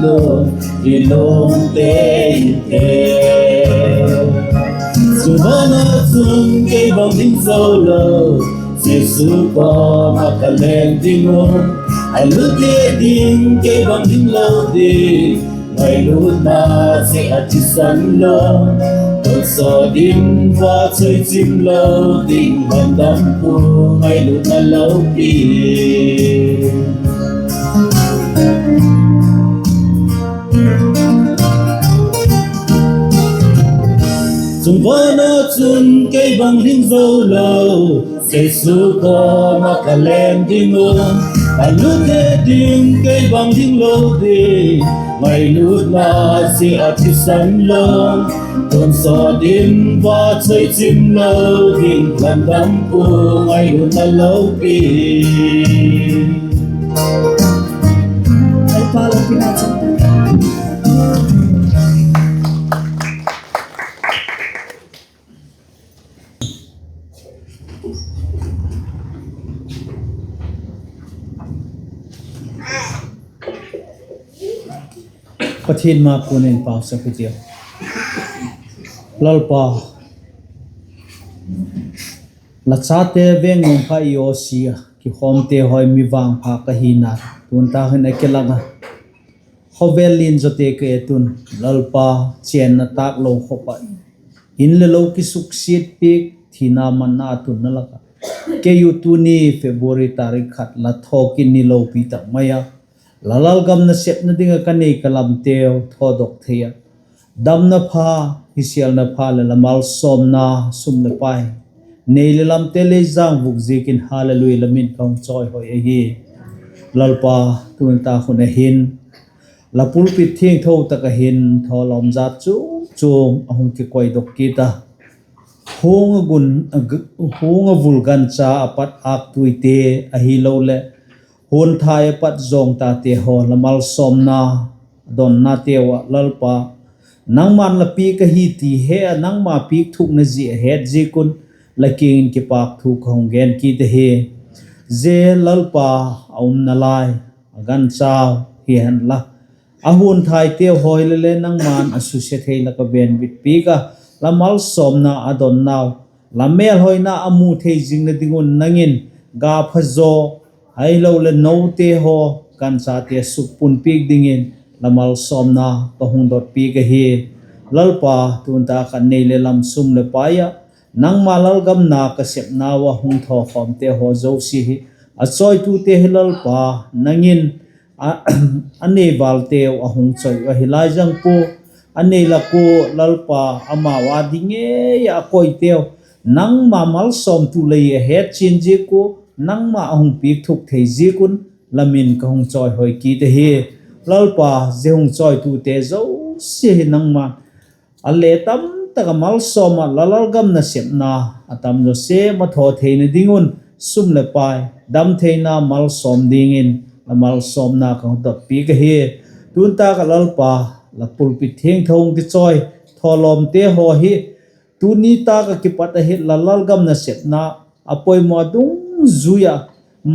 lo i lungtei te. Sung ban ah chun kei bang hing zo lo, Jesu koma ka len ding uh. A lut ding kei bang hing lo ding, ngailutna chia thisan lo, tonsawt in va choi chim lo ding, Lalpa ngailutna lopi. Sung ban ah chun kei bang hing zo lo, Jesu koma ka len ding uh. A lut ding kei bang hing lo ding, ngailutna chia thisan lo, tonsawt in va choi chim lo ding, Lalpa ngailutna lopi. Pathian ma kuan in pausak hitiu. Lalpa, la chate veng nuam kha i aw sia, kikhawmte haw mi vangpha ka hina, tun tak hin a kilang a, khawvel lian zawte ka et un, Lalpa, chênna tâk lo khawp ah, in le lo kisuksiat piak, thina manna a tunna lak ah, kei u tuni February tarik khat la thawkit ni lopi tak mai ah, la lalgam nasepna ding ah ka nei ka lamteu thawdok thei ah, damna pha, hisialna pha leh la malsawmna sum leh pai, nei leh lamte lei zang vuk ziakin, Hallelujah, la min ka hung chawihoi ahi. Lalpa, tun tak hun ah hin, la pulpit thiangtho tak ah hin thawlawm zat chuam chuam a hung kikoidok kit a, hung a vul gancha a pat âktuite ahiloleh huanthai a pat zawngtate haw la malsawmna donnateu ah Lalpa, nangma'n la piak ahi ti he a, nangma piak thukna zia a het ziak un la kiang in kipâk thu ka hung gen kit ahi. Zia Lalpa a umna lai a ganchau hi hen la, a huanthaiteu haw hile le nangma'n a susia thei lak a venbit piak a, la malsawmna a donnau, la mêlhoina a mu thei zingna ding un nang in ga pha zaw, ahiloleh note haw, ganchate sukpun piak dingin la malsawmna ka hung dot piak ahi. Lalpa, tun tak ah nei leh lam sum leh pai ah nangma lalgam na ka sepnau ah hung thawkhawmte haw zosia hi, a chawitute hi Lalpa, nang in a, a nei valteu a hung chawi uh ahi lai zang pua, a nei lak ua Lalpa, amau â ding ngei ah a koiteu nangma malsawmtu lei a het chian ziak ua, nangma a hung piak thuk thei ziak un la min ka hung chawihoi kit ahi. Lalpa, zia hung chawitute zosia hi nangma'n a le tam tak ah malsawm ah la lalgam nasepna a tam zaw sêm a thaw theina ding un, sum leh pai, dam theina malsawm dingin la malsawmna ka hung dot piak ahi. Tun tak ah Lalpa, la pulpit thiangtho hung kichawi thawlawmte haw hi, tuni tak ah kipat ahi la lalgam nasepna a poimaw dungzui ah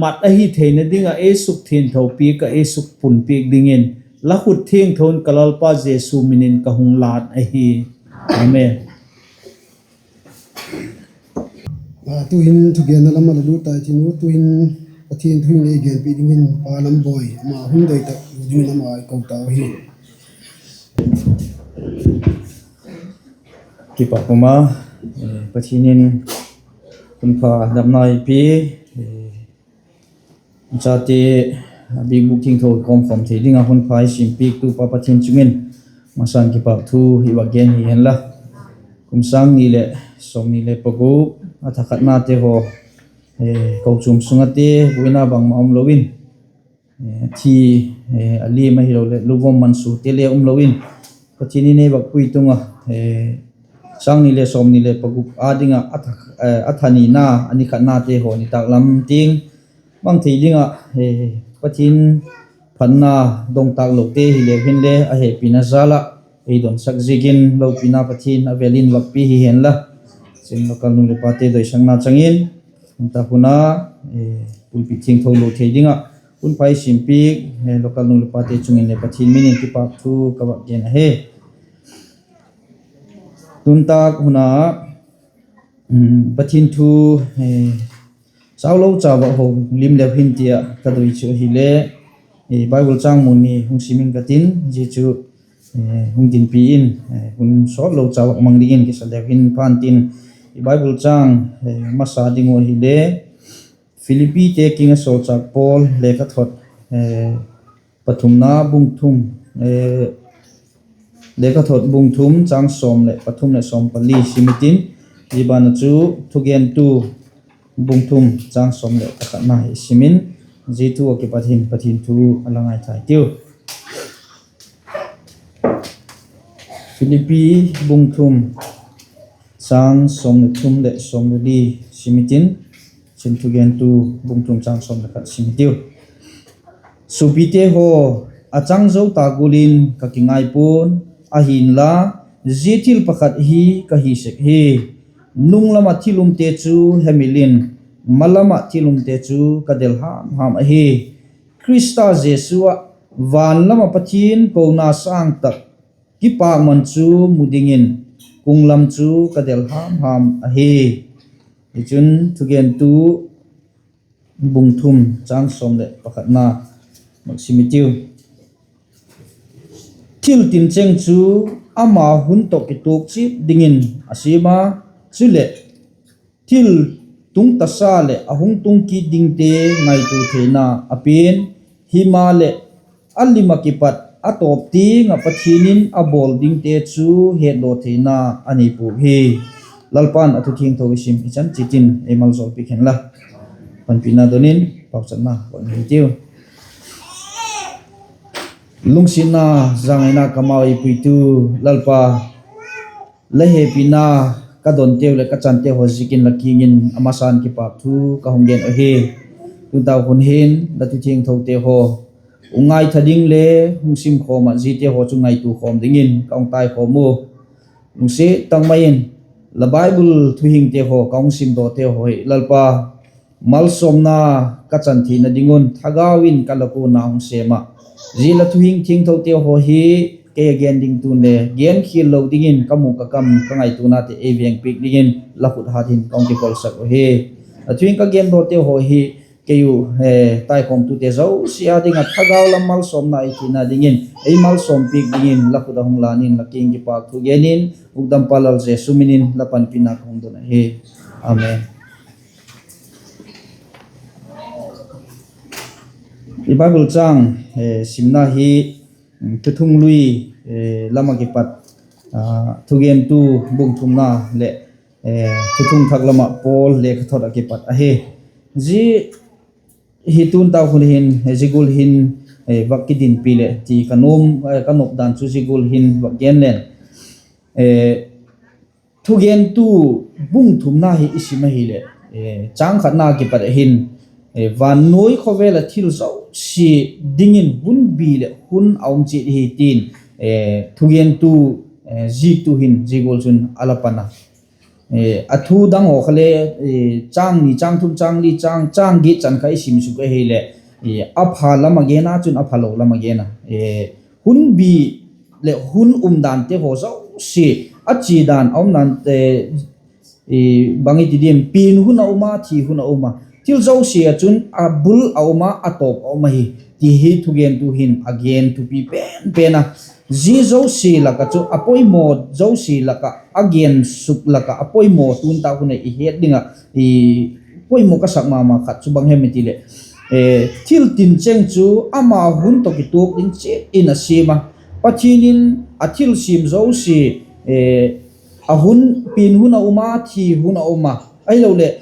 mat ahi theina ding ah ei sukthiangtho piak ah ei sukpun piak dingin la khut thiangtho in ka Lalpa Jesu min in ka hung lân ahi. Amen. Tu'hin thugenna lam ah la lut tai tin u, tu'hin Pathian thu ei genpiak dingin Pa Lambawi ama hun doi tak dingin ama i ko tau hi. Kipak um a, Pathian in hun pha damna ei pia, chate a biakbûk thiangtho kawmkhawm thei ding ah hun pha ei siampiaktu Pa Pathian chung in masan kipak thu i vak gen hi hen la. Kum sâng ni leh sawmni leh pagup a thakhatnate haw, kochuam sung ah te buaina bangma um lo in, thi, a liam ahiloleh luvom mansuate le um lo in, Pathian in ei vak pui tung a, sâng ni leh sawmni leh pagup â ding ah a thanina a ni khatnate haw nitâk lam tiang mang thei ding ah Pathian phatna dong tâk lote hileu hinle a hepina jal ah ei donsak ziakin lopina Pathian a vêl in vak pia hi hen la. Chun local nu leh pate doisakna chang in, hun tak hun a pulpit thiangtho lo thei ding ah hun pha ei siampiak local nu leh pate chung in le Pathian min in kipak thu ka vak gen ahi. Tun tâk hun a Pathian thu sau lo cha vak houlim leu hin ti ah ka doi chu ahile, Bible châng mun ni hung sim ing ka tin, zia chu hung dinpi in, hun sawt lo cha vak mang dingin kisa leu hin phan tin, i Bible châng masa ding uh ahile, Philippite kiang a sawlchâk Paul lekhathot, pathumna bung thum, lekhathot bung thum châng sawm leh pathum leh sawm pali sim i tin, zia ban ah chu Thugentu bung thum châng sawm leh pakhatna hi sim in, zia thu ah kipat hin Pathian thu a la ngaithai tiu. Philippi bung thum châng sawm leh thum leh sawm leh li sim i tin, chun Thugentu bung thum châng sawm leh khat sim i tiu. Suapite haw, a chang zo ta gual in ka kingai pua'n, ahi'n la, zia thil pakhat hi ka hi sek hi: nung lam ah thil umte chu hemil in, ma lam ah thil umte chu ka del ham ham ahi. Khrista Jesu ah van lam ah Pathian kona sâng tak kipakman chu mu dingin kung lam chu ka del ham ham ahi. Hichun Thugentu bung thum châng sawm leh pakhatna mak sim i tiu. Thil tin cheng chu ama hun tawh kituak chiat dingin a siam a, chuleh thil tung tasa leh a hung tung kit dingte ngaitua theina a pia'n, himaleh a lim ah kipat a tawp tiang ah Pathian in a bawl dingte chu hetlaw theina a nei puau hi. Lalpa'n a thu thiangtho i sim i chan chiat in ei maljawl piak hen la. Panpina don in pauchapna vak nei tiu. Lungsiatna, zangaina kamau ei puitu Lalpa, la hepina ka donteu leh ka chanteu haw ziakin la kiang in a masa'n kipak thu ka hung gen ahi. Tuntau hun hin la thu thiangthote haw hung ngaitha ding le hung sim khawm ah ziate haw chu ngaitua khawm dingin ka hung taikhawm u. Lungsiat tak mai in la Bible thuhingte haw ka hung simdawte haw hi Lalpa, malsawmna ka chan theina ding un thagau in ka la kuana hung sêm ah, zia la thuhing thiangthote haw hi kei a gen ding tu'n le genkhial lo dingin ka mûk ka kam ka ngaituanate ei vêngpiak dingin la khut hat hin ka hung kikolsak uhi. La thuhing ka gendawte haw hi kei u taikhawmtute zosia â ding ah thagau lam malsawmna ei theina dingin ei malsawmpiak dingin la khut a hung lân in la kiang kipakthu gen in, Hukdampa Lal Jesu min in la panpina ka hung don ahi. Amen. I Bible châng simna hi Thuthunglui lam ah kipat, Thugentu bung thumna leh Thuthung thak lam ah Paul lekhathot ah kipat ahi. Zia hi tuntau hun hin zia gual hin vak kidinpi leh ti ka nop dan chu zia gual hin vak gen leng, Thugentu bung thumna hi i sim ahileh, châng khatna kipat ah hin, vannuai khawvel ah thil zosia dingin hunbî leh hun a um chiat hi tin, Thugentu ziktu hin zia gual chun a la pan a. A thu dang haw kha le, châng ni, châng thum, châng li, châng, châng giat chan kha i sim suk ahileh, a pha lam a gen a chun a phalo lam a gen a. Hunbî leh hun umdante haw zosia, a chia dan a um dan, bang i ti diam, pian hun a um a, thi hun a um a, thil zosia ah chun a bul a um a, a tawp a um ahi, ti hi thugentu hin a gen thupi pen pen a. Zia zosia lak ah chu a poimaw, zosia lak ah a gen suk lak ah a poimaw tun tak hun a i het ding ah poimaw ka sak ma ma khat chu bang hem i ti leh, thil tin cheng chu ama hun tawh kituak ding chiat in a siam a. Pathian in a thil siam zosia, a hun, pian hun a um a, thi hun a um a, ahiloleh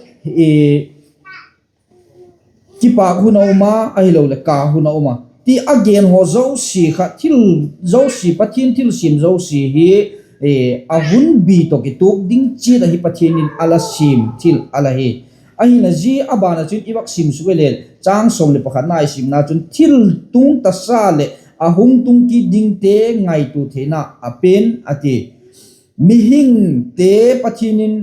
kipâk hun a um a, ahiloleh ka hun a um a, ti a gen haw zosia kha, thil zosia, Pathian thil siam zosia hi a hun bi tawh kituak ding chiat ahi, Pathian in a la siam thil a la hi. Ahinla zia a ban ah chun i vak sim suk e le, châng sawm leh pakhatna i simna chun thil tung tasa leh a hung tung kit dingte ngaitua theina a pen a ti. Mihingte Pathian in,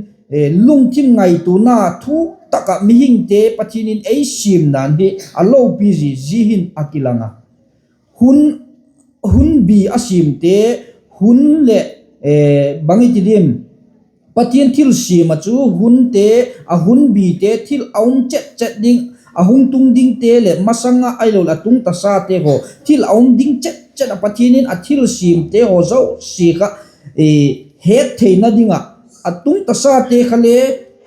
lungthim ngaituana thuk tak ah mihingte Pathian in ei siam dan hi a lopi zia, zia hin a kilang a. Hun, hun bi a siamte, hun leh, bang i ti diam, Pathian thil siam ah chu hunte, a hun bite, thil a um chet chet ding, a hung tung dingte leh masang ah ahiloleh a tung tasate haw, thil a um ding chet chet ah Pathian in a thil siamte haw zosia kha het theina ding ah, a tung tasate kha le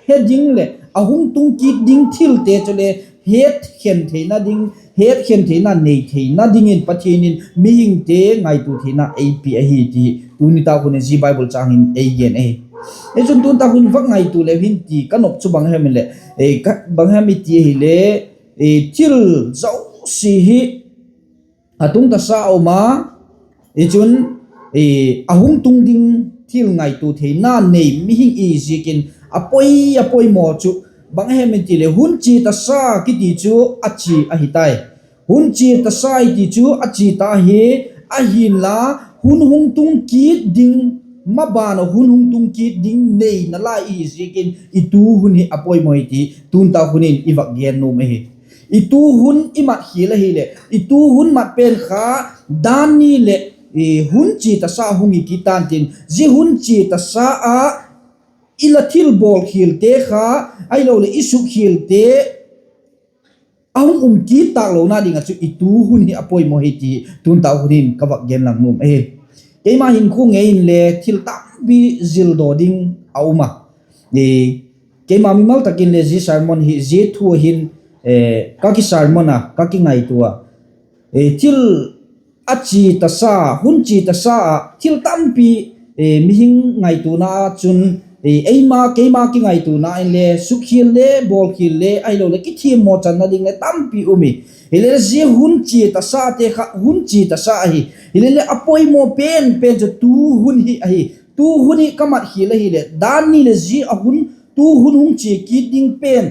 he ding leh a hung tung kit ding thilte chule hetkhen theina ding, hetkhen theina nei theina dingin Pathian in mihingte ngaitua theina ei pia ahi ti tuni tak hun in zia Bible châng hin ei gen ahi. Hichun tuni tak hun vak ngaitua leu hin ti ka nop chu bang hem i leh, bang hem i ti ahile, thil zosia hi a tung tasa a um a, hichun a hung tung ding thil ngaitua theina nei mihing i ziakin a poi, a poimaw chu bang hem i ti leh, hun chia tasa kiti chu a chia ahi tai. Hun chia tasa i ti chu a chia ta hi, ahinla hun hung tung kit ding, maban ah hun hung tung kit ding neina lai i hi ziakin i tu hun hi a poimaw hi ti tuni tak hun in i vak gen nuam ahi. I tu hun i mat khial ahileh, i tu hun mat pen kha dan ni leh hun chia tasa hung hi kit ta'n tin, zia hun chia tasa ah i la thil bawl khialte kha, ahiloleh i suk khialte a hung um kit tâk lona ding ah chu i tu hun hi a poimaw hi ti tuni tak hun in ka vak gen lang nuam ahi. Keima hinkhua ngei inle thil tampi zildaw ding a um a. Keima mimal tak inle zia sermon hi, zia thu hin ka kisermon a, ka kingaitua a. Thil a chia tasa, hun chia tasa ah thil tampi mihing ngaituana ah chun, eima keima kingaituana inle sukkhial le, bawlkhial le, ahiloleh kithiammaw channa ding le tampi um i. Hilele zia hun chia tasate kha hun chia tasa ahi. Hilele a poimaw pen pen chu tu hun hi ahi. Tu hun hi ka mat khial ahileh, dan ni leh zia a hun, tu hun hung chia kit ding pen,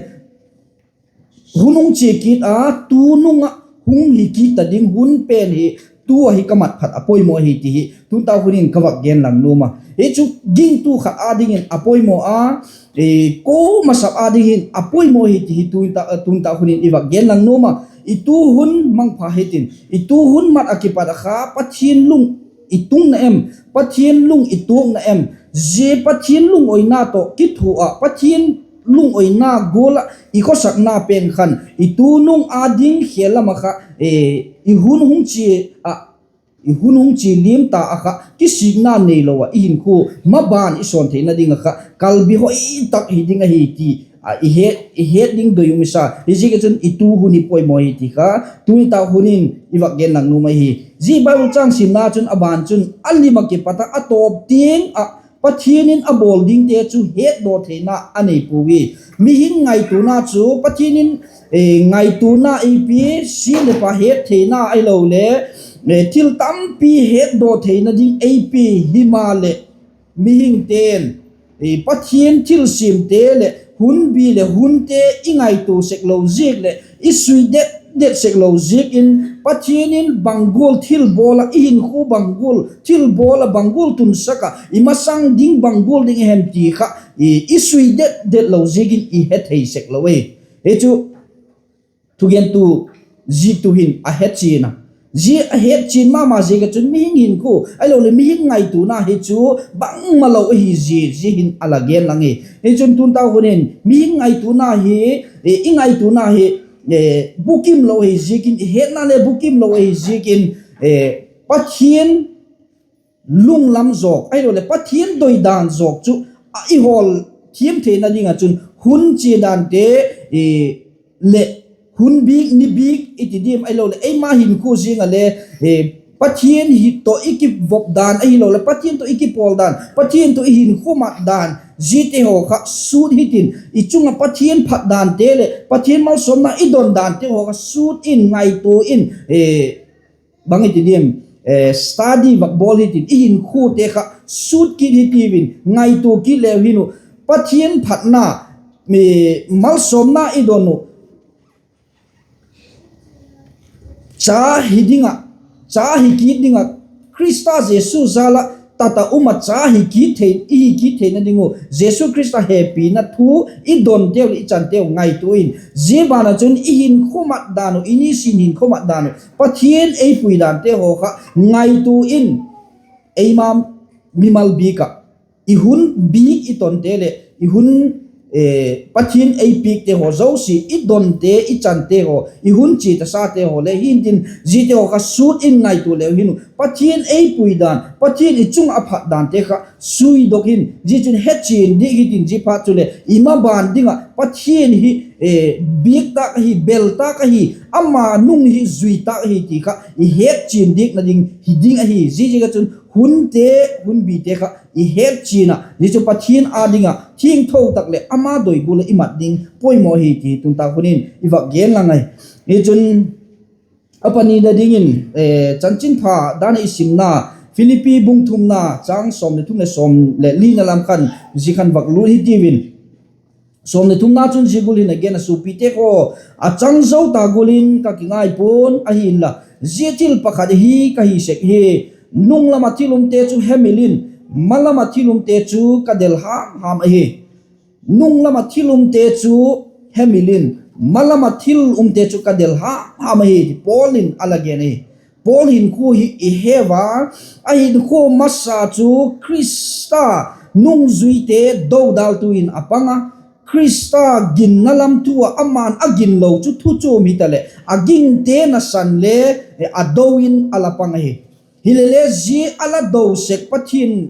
hun hung chia kit a, tu nung ah hung hi kit ta ding hun pen hi, tu ahi ka mat phat a poimaw ahi ti hi tuni tak hun in ka vak gen lang nuam a. Hi chu gingtu khat â dingin a poimaw a, ko masap â dingin a poimaw hi ti hi tuni tak hun in i vak gen lang nuam a. I tu hun mangpha hitin, i tu hun mat ah kipat ah kha Pathian lung i tungna em, Pathian lung i tuakna em? Zia Pathian lungawina tawh kithua ah, Pathian lungawina gual ah i khawsakna pen khan i tu nung â ding khêl lam ah kha, i hun hung chia, i hun hung chia liam ta ah kha kisikna neilo ah i hinkhua maban i sawn theina ding ah kha kalbi hoi tak hi ding ahi ti i het ding doi um i sa. Hiziak ah chun i tu hun hi poimaw hi ti kha tuni tak hun in i vak gen lang nuam ahi. Zia Bible châng simna chun a ban chun a lim ah kipat ah a tawp tiang ah Pathian in a bawl dingte chu hetdaw theina a nei puau i. Mihing ngaituana chu Pathian in ngaituana ei pia, sia leh pha het theina ahiloleh thil tampi hetdaw theina ding ei pia himaleh, mihingte'n Pathian thilsiamte leh hunbi leh hunte i ngaitua sek lo ziak leh i sui det det sek lo ziak in, Pathian in bang gual thilbawl ah i hinkhua bang gual thilbawl ah bang gual tunsak ah i masang ding bang gual ding i hem ti kha i sui det det lo ziak in i hethei sek lo e. Hi chu thugentu ziktu hin a hechian a. Zia a hetchian ma ma ziak ah chun mihing hinkhua ahiloleh mihing ngaituana hi chu bangmalo ahi zia, zia hin a la gen lang hi. Hichun tun tak hun in mihing ngaituana hi, i ngaituana hi bukim lo ahi ziakin, i hetna le bukim lo ahi ziakin, Pathian lunglam zawk ahiloleh Pathian doidan zawk chu i hawl thiam theina ding ah chun hun chia dante leh hun bik ni bik i ti diam ahiloleh eima hinkhua ziang ah le Pathian hi tawh i kivop dan ahiloleh Pathian tawh i kipawl dan, Pathian tawh i hinkhua mat dan, ziate haw kha sut hitin, i chung ah Pathian phat dante leh Pathian malsawmna i don dante haw kha sut in, ngaitua in, bang i ti diam, study vak bawl hitin, i hinkhuate kha sut kit hitiuvin, ngaitua kit leu hin uh, Pathian phatna, malsawmna i don uh cha hi ding ah, cha hi kit ding ah, Khrista Jesu jal ah tat ah um ah cha hi kit thei, i hi kit theina ding uh Jesu Khrista hepina thu i donteu leh i chanteu ngaitua in, zia ban ah chun i hinkhua mat dan uh, i nisin hinkhua mat dan uh, Pathian ei pui dante haw kha ngaitua in, eima mimal bik ah i hun bik i tonte leh i hun, Pathian ei piakte haw zosia, i donte i chante haw, i hun chia tasate haw le hintin, ziate haw kha sut in ngaitua leu hin uh, Pathian ei pui dan, Pathian i chung ah a phat dante kha suidok in, zia chun hechian dik hitin, zia phat chuleh i maban ding ah Pathian hi biak tâk ahi, bel tâk ahi, ama nung hi zui tâk ahi ti kha i hetchian dikna ding hi ding ahi. Ziaziak ah chun hunte, hunbite kha i hetchian ah, zia chu Pathian â ding ah thiangtho tak leh ama doi gual ah i mat ding poimaw ahi ti tun tak hun in i vak gen lang ahi. Hichun a panina dingin, Chanchinpha dan ah i simna, Philippi bung thumna châng sawm leh thum leh sawm leh lina lam khan, zia khan vak lut hitiuvin. Sawm leh thumna chun zia gual hin a gen a, Suapite haw, a chang zo ta gual in ka kingai pua'n, ahinla, zia thil pakhat hi ka hi sek hi: nung lam ah thil umte chu hemil in, ma lam ah thil umte chu ka del ham ham ahi. Nung lam ah thil umte chu hemil in, ma lam ah thil umte chu ka del ham ham ahi, ti Paul in a la gen ahi. Paul hinkhua hi i he ua, a hinkhua masa chu Khrista nungzuite dodaltu in a pang a, Khrista ginna lam thu ah ama'n a ginlo chu thu chuam hitaleh a gingte nasan le a do in a la pang ahi. Hilele zia a la do sek Pathian,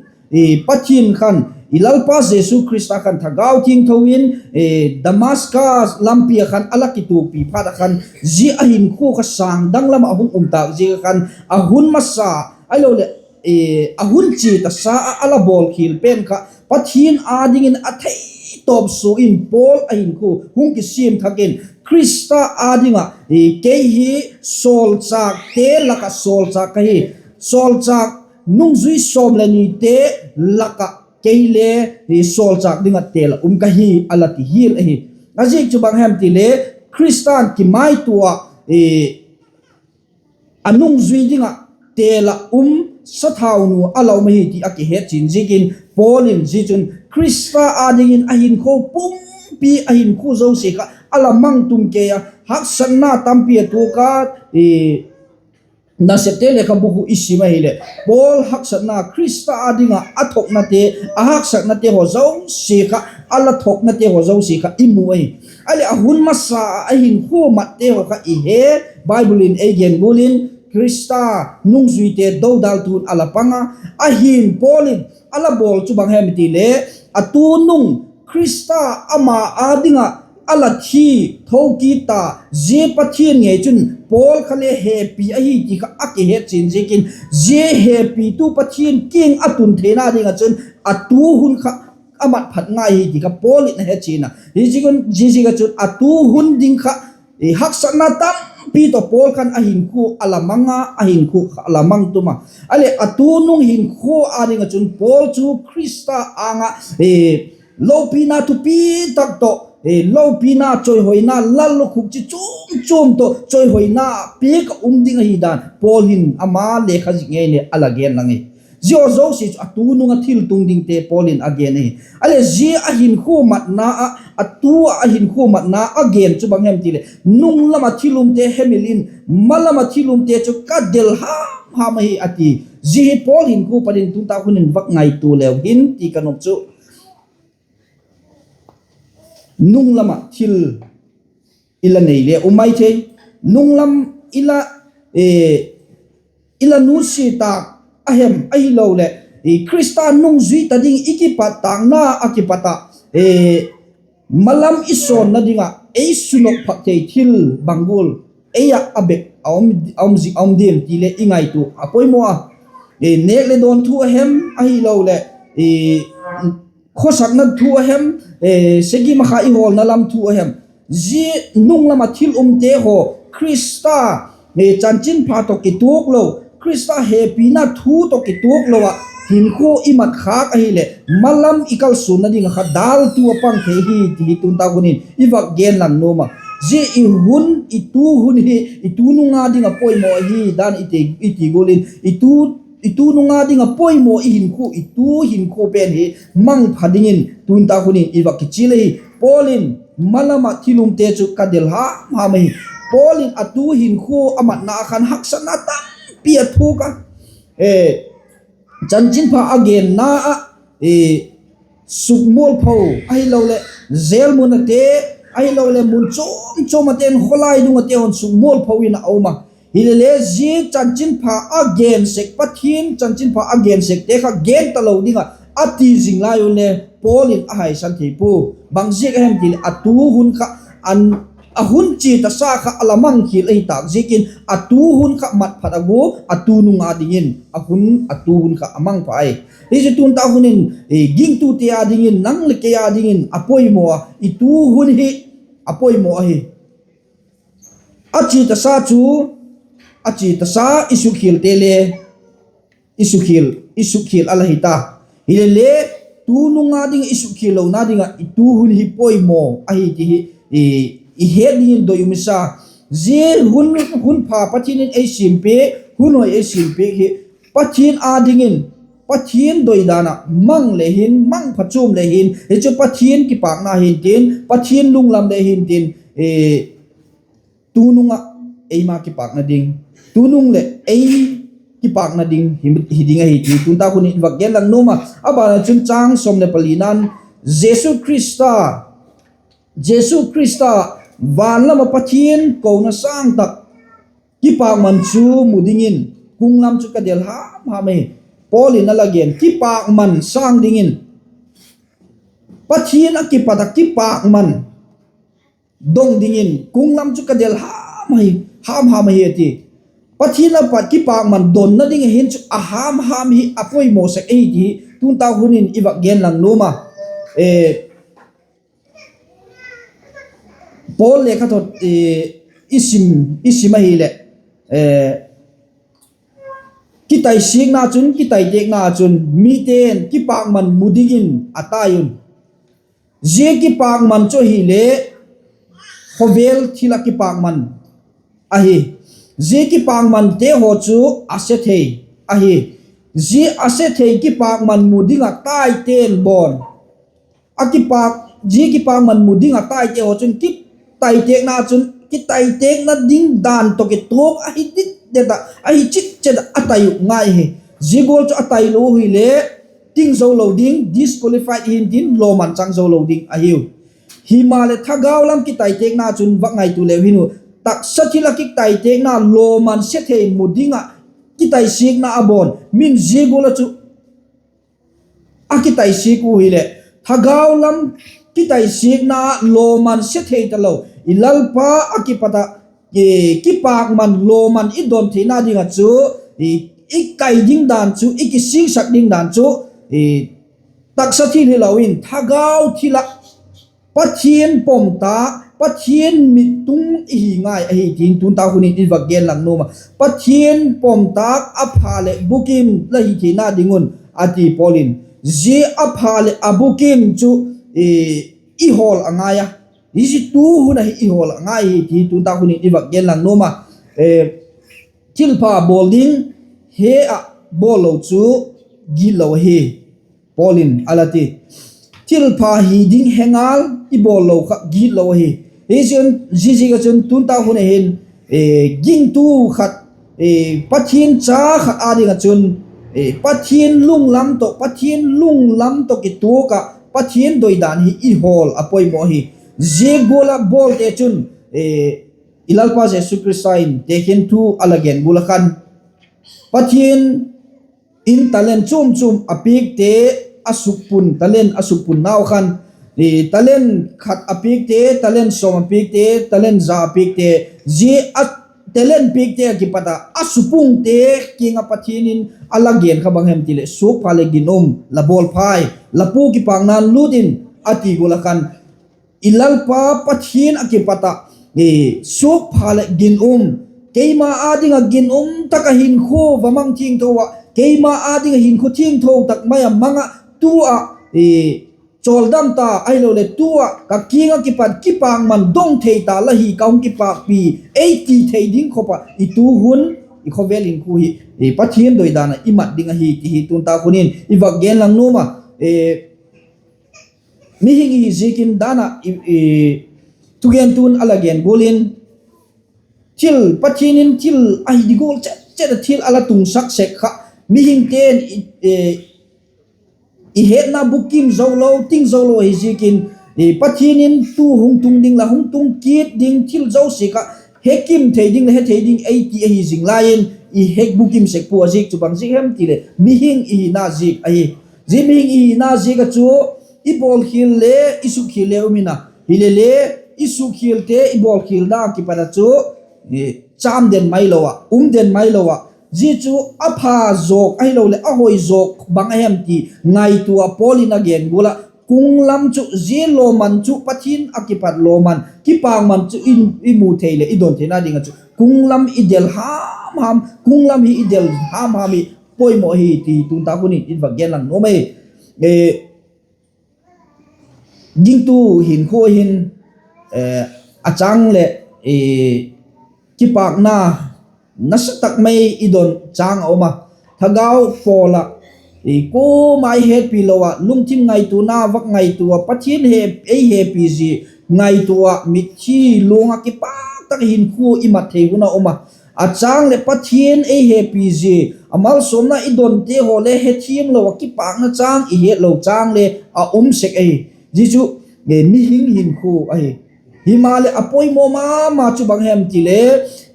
Pathian khan, i Lalpa Jesu Khrista khan Thagau Thiangtho in Damascus lampi ah khan a la kituakpi phat ah khan, zia a hinkhua kha sâng dang lam ah hung um tâk ziak ah khan, a hun masa, ahiloleh, a hun chia tasa ah a la bawlkhial pen kha Pathian â dingin a theitawp sua in Paul a hinkhua hung kisiam thak in, Khrista â ding ah, kei hi sawlchâkte lak ah sawlchâk ka hi, sawlchâk nungzui sawm leh nite lak ah kei le sawlchâk ding ah têl ah um ka hi, a la ti hial ahi. A ziak chu bang hem ti le, Khrista'n kimaitua ah a nungzui ding ah têl ah um, sathaunu a la um ahi ti a kihetchian ziakin, Paul in zia chun Khrista â dingin a hinkhua pumpi, a hinkhua zosia kha a la mang tum kei a, haksatna tampi a tuak a, Nasepte lekhabu khu i sim ahileh, Paul haksatna, Khrista â ding ah a thoknate, a haksatnate haw zosia kha, a la thoknate haw zosia kha i mu ahi. Ahileh a hun masa ah a hinkhua matte haw kha i he, Bible in ei gen gual in, Khrista nungzuite dodaltu'n a la pang a, ahin Paul in a la bawl chu bang hem ti le, a tu nung Khrista ama â ding ah a la thi, thokit ta, zia Pathian ngei chun Paul kha le hepi ahi ti kha a kihetchian ziakin, zia hepitu Pathian kiang a tun theina ding ah chun a tu hun kha a mat phat ngai hi ti kha Paul in a hechian a. Hiziak un, ziaziak ah chun a tu hun ding kha haksatna tampi tawh Paul khan a hinkhua a la mang a, a hinkhua kha a la mang tum a. Ahileh a tu nung hinkhua â ding ah chun Paul chu Khrista âng ah lopina thupi tak tawh, lopina, chawihoina, lallukhuk chi chuam chuam tawh chawihoina piak ah um ding ahi dan Paul hin ama lekha zik ngei le a la gen lang hi. Zia haw zosia chu a tu nung ah thil tung dingte Paul in a gen ahi. A leh zia a hinkhua matna ah, a tu ah a hinkhua matna a gen chu bang hem ti leh, nung lam ah thil umte hemil in, ma lam ah thil umte chu ka del ham ham ahi a ti. Zia hi Paul hinkhua pat in tun tak hun in vak ngaitua leu hin ti ka nuam chu, nung lam ah thil i la nei le um mai thei, nung lam i la, i la nusia tâk a hem ahiloleh Khrista nungzui ta ding i kipat tâkna ah kipat ah, ma lam i sawnna ding ah ei sunok phak thei thil bang gual ei ah a bek a um diam ti leh i ngaitua a poimaw a. Nêk leh dawn thu a hem ahiloleh khawsakna thu a hem, sagi makha i hawlna lam thu a hem, zia nung lam ah thil umte haw, Khrista chanchinpha tawh kituak lo, Khrista hepina thu tawh kituak lo ah hinkhua i mat khâk ahileh, ma lam i kalsuanna ding ah kha dâltu a pang thei hi ti hi tun tak hun in i vak gen lang nuam a. Zia i hun, i tu hun hi i tu nung a ding ah poimaw ahi dan i ti gual in, i tu nung a ding ah poimaw i hinkhua, i tu hinkhua pen hi mangpha dingin tun tak hun in i vak kichial ahi. Paul in, ma lam ah thil umte chu ka del ham ham ahi. Paul in a tu hinkhua a matna ah khan haksatna tampi a thuak a, chanchinpha a genna ah sukmualpho ahiloleh jail mun ate, ahiloleh mun chuam chuam ate'n khawlai dung ate haw'n sukmualpho in a um a. Hilele zia chanchinpha a gen sek, Pathian chanchinpha a gen sekte kha gen talo ding ah a ti zing lai un le Paul in a haisan thei pua. Bang ziak a hem ti leh a tu hun kha, a hun chia tasa kha a la mang khial ahi tâk ziakin a tu hun kha mat phat a gua, a tu nung a dingin a hun, a tu hun kha a mangpha ahi. Hi chu tun tak hun in gingtute a dingin, nang leh kei a dingin a poimaw a, i tu hun hi a poimaw ahi. A chia tasa chu, a chia tasa i sukkhialte le i sukkhial a la hi ta. Hilele tu nung a ding i sukkhial lona ding ah i tu hun hi poimaw ahi ti hi i het dingin doi um i sa. Zia hun, hun pha Pathian in ei siampiak, hun hoi ei siampiak hi Pathian a dingin, Pathian doidan ah mang le hin, mang phachuam le hin, hi chu Pathian kipâkna hintin, Pathian lunglam le hintin, tu nung ah eima kipâkna ding, tu nung leh ei kipâkna ding hi ding ahi ti tun tak hun in i vak gen lang nuam a. A ban ah chun chang sawm leh palina'n, Jesu Khrista, Jesu Khrista van lam ah Pathian kona sâng tak kipâkman chu mu dingin kung lam chu ka del ham ham ahi. Paul in a la gen kipâkman sâng dingin, Pathian ah kipat ah kipâkman dong dingin kung lam chu ka del ham ham, ham ham ahi a ti. Pathian ah pat kipâkman donna ding ahin chu a ham ham hi a poimaw sek ahi ti hi tun tak hun in i vak gen lang nuam a. Paul lekhathot i sim ahileh, kitaisikna chun, kitaitekna chun mite'n kipâkman mu dingin a tai un. Zia kipâkman chu ahileh khawvel thil ah kipâkman ahi. Zia kipâkmante haw chu a se thei ahi. Zia a se thei kipâkman mu ding ah taite'n bawn, zia kipâkman mu ding ah taite haw chun kitaitekna chun, kitaitekna ding dan tawh kituak ahi dit det ah, ahi chit chet ah a tai uh ngai hi. Zia gual chu a tai lo hileh ting zo lo ding, disqualified hintin, lawman chang zo lo ding ahiu. Himaleh thagau lam kitaitekna chun vak ngaitua leu hin u, taksa thil ah kitaitekna lawman se thei mu ding ah kitaisikna a bawn, min zia gual ah chu a kitaisik u hileh, thagau lam kitaisikna lawman se thei talo, i Lalpa ah kipat ah kipâkman lawman i don theina ding ah chu i kai ding dan chu, i kisingsak ding dan chu taksa thil hilo in thagau thil ah Pathian pom tâk, Pathian mit tung i hi ngai ahi tin tun tak hun in i vak gen lang nuam a. Pathian pom tâk a pha leh bukim la hi theina ding un a ti Paul in, zia a pha leh a bukim chu i hawl a ngai a, hi zia tu hun ahi i hawl a ngai hi ti tun tak hun in i vak gen lang nuam a. Thilpha bawl ding he ah bawl lo chu gitlo ahi. Paul in a la ti, thilpha hi ding he ngal i bawl lo kha gitlo ahi. Hi chun ziaziak ah chun tun tak hun a hin, gingtu khat, Pathian cha khat â ding ah chun, Pathian lunglam tawh, Pathian lunglam tawh kituak ah Pathian doidan hi i hawl a poimaw hi. Zia gual ah bawlte chun, i Lalpa Jesu Khrista in tekhin thu a la gen gual ah khan, Pathian in talent chuam chuam a piakte, a sukpun, talent a sukpunnau khan, talent khat a piakte, talent sawm a piakte, talent za a piakte, zia talent piakte ah kipat ah a sukpungte kiang ah Pathian in a la gen kha bang hem ti leh, suakpha leh ginum la bawl phai, la pu kipakna'n lût in, a ti gual ah khan, i Lalpa Pathian ah kipat ah suakpha leh ginum, keima â ding ah ginum tak ah hinkhua va mang thiangtho ah, keima â ding ah hinkhua thiangtho tak mai ah mang ah, tu ah chawldam ta ahiloleh tu ah ka kiang ah kipat kipakman dong thei ta la hi, ka hung kipakpi, ei ti thei ding khop ah i tu hun, i khawvel hinkhua hi Pathian doidan ah i mat ding ahi ti hi tun tak hun in i vak gen lang nuam a. Mihing i hi ziakin dan ah thugentu'n a la gen gual in, thil, Pathian in thil ahi di gual chet chet ah thil a la tungsak sek kha, mihingte'n i hetna bukim zo lo, ting zo lo ahi ziakin, Pathian in tu hung tung ding leh hung tung kit ding thil zosia kha he kim thei ding leh he thei ding ei ti ahi zing lai in, i he bukim sek pua. A ziak chu bang ziak hem ti leh mihing i hina ziak ahi. Zia mihing i hina ziak ah chu i bawlkhial le i sukkhial le um in a, hile le i sukkhialte i bawlkhialna kipat ah chu châm den mailo ah, um den mailo ah, zia chu a pha zawk ahiloleh a hoi zawk bang a hem ti ngaitua ah Paul in a gen gual ah, kung lam chu, zia lawman chu, Pathian ah kipat lawman, kipakman chu i mu thei leh i don theina ding ah chu kung lam i del ham ham, kung lam hi i del ham ham hi poimaw ahi ti tun tak hun in i vak gen lang nuam e. Gingtu hinkhua hin a châng leh kipâkna nasa tak mai i don châng a um a, thagau pawl ah, kuama i hetpi lo ah, lungthim ngaituana vak ngaitua ah, Pathian ei hepi zia ngaitua ah, mitthi luang ah kipâk tak hinkhua i mat thei hun a um a, a châng leh Pathian ei hepi zia, a malsawmna i donte haw le hethiam lo ah, kipâkna châng i hetlo châng le a um sek ahi. Zia chu mihing hinkhua ahi. Himaleh a poimaw ma ma chu bang hem ti le,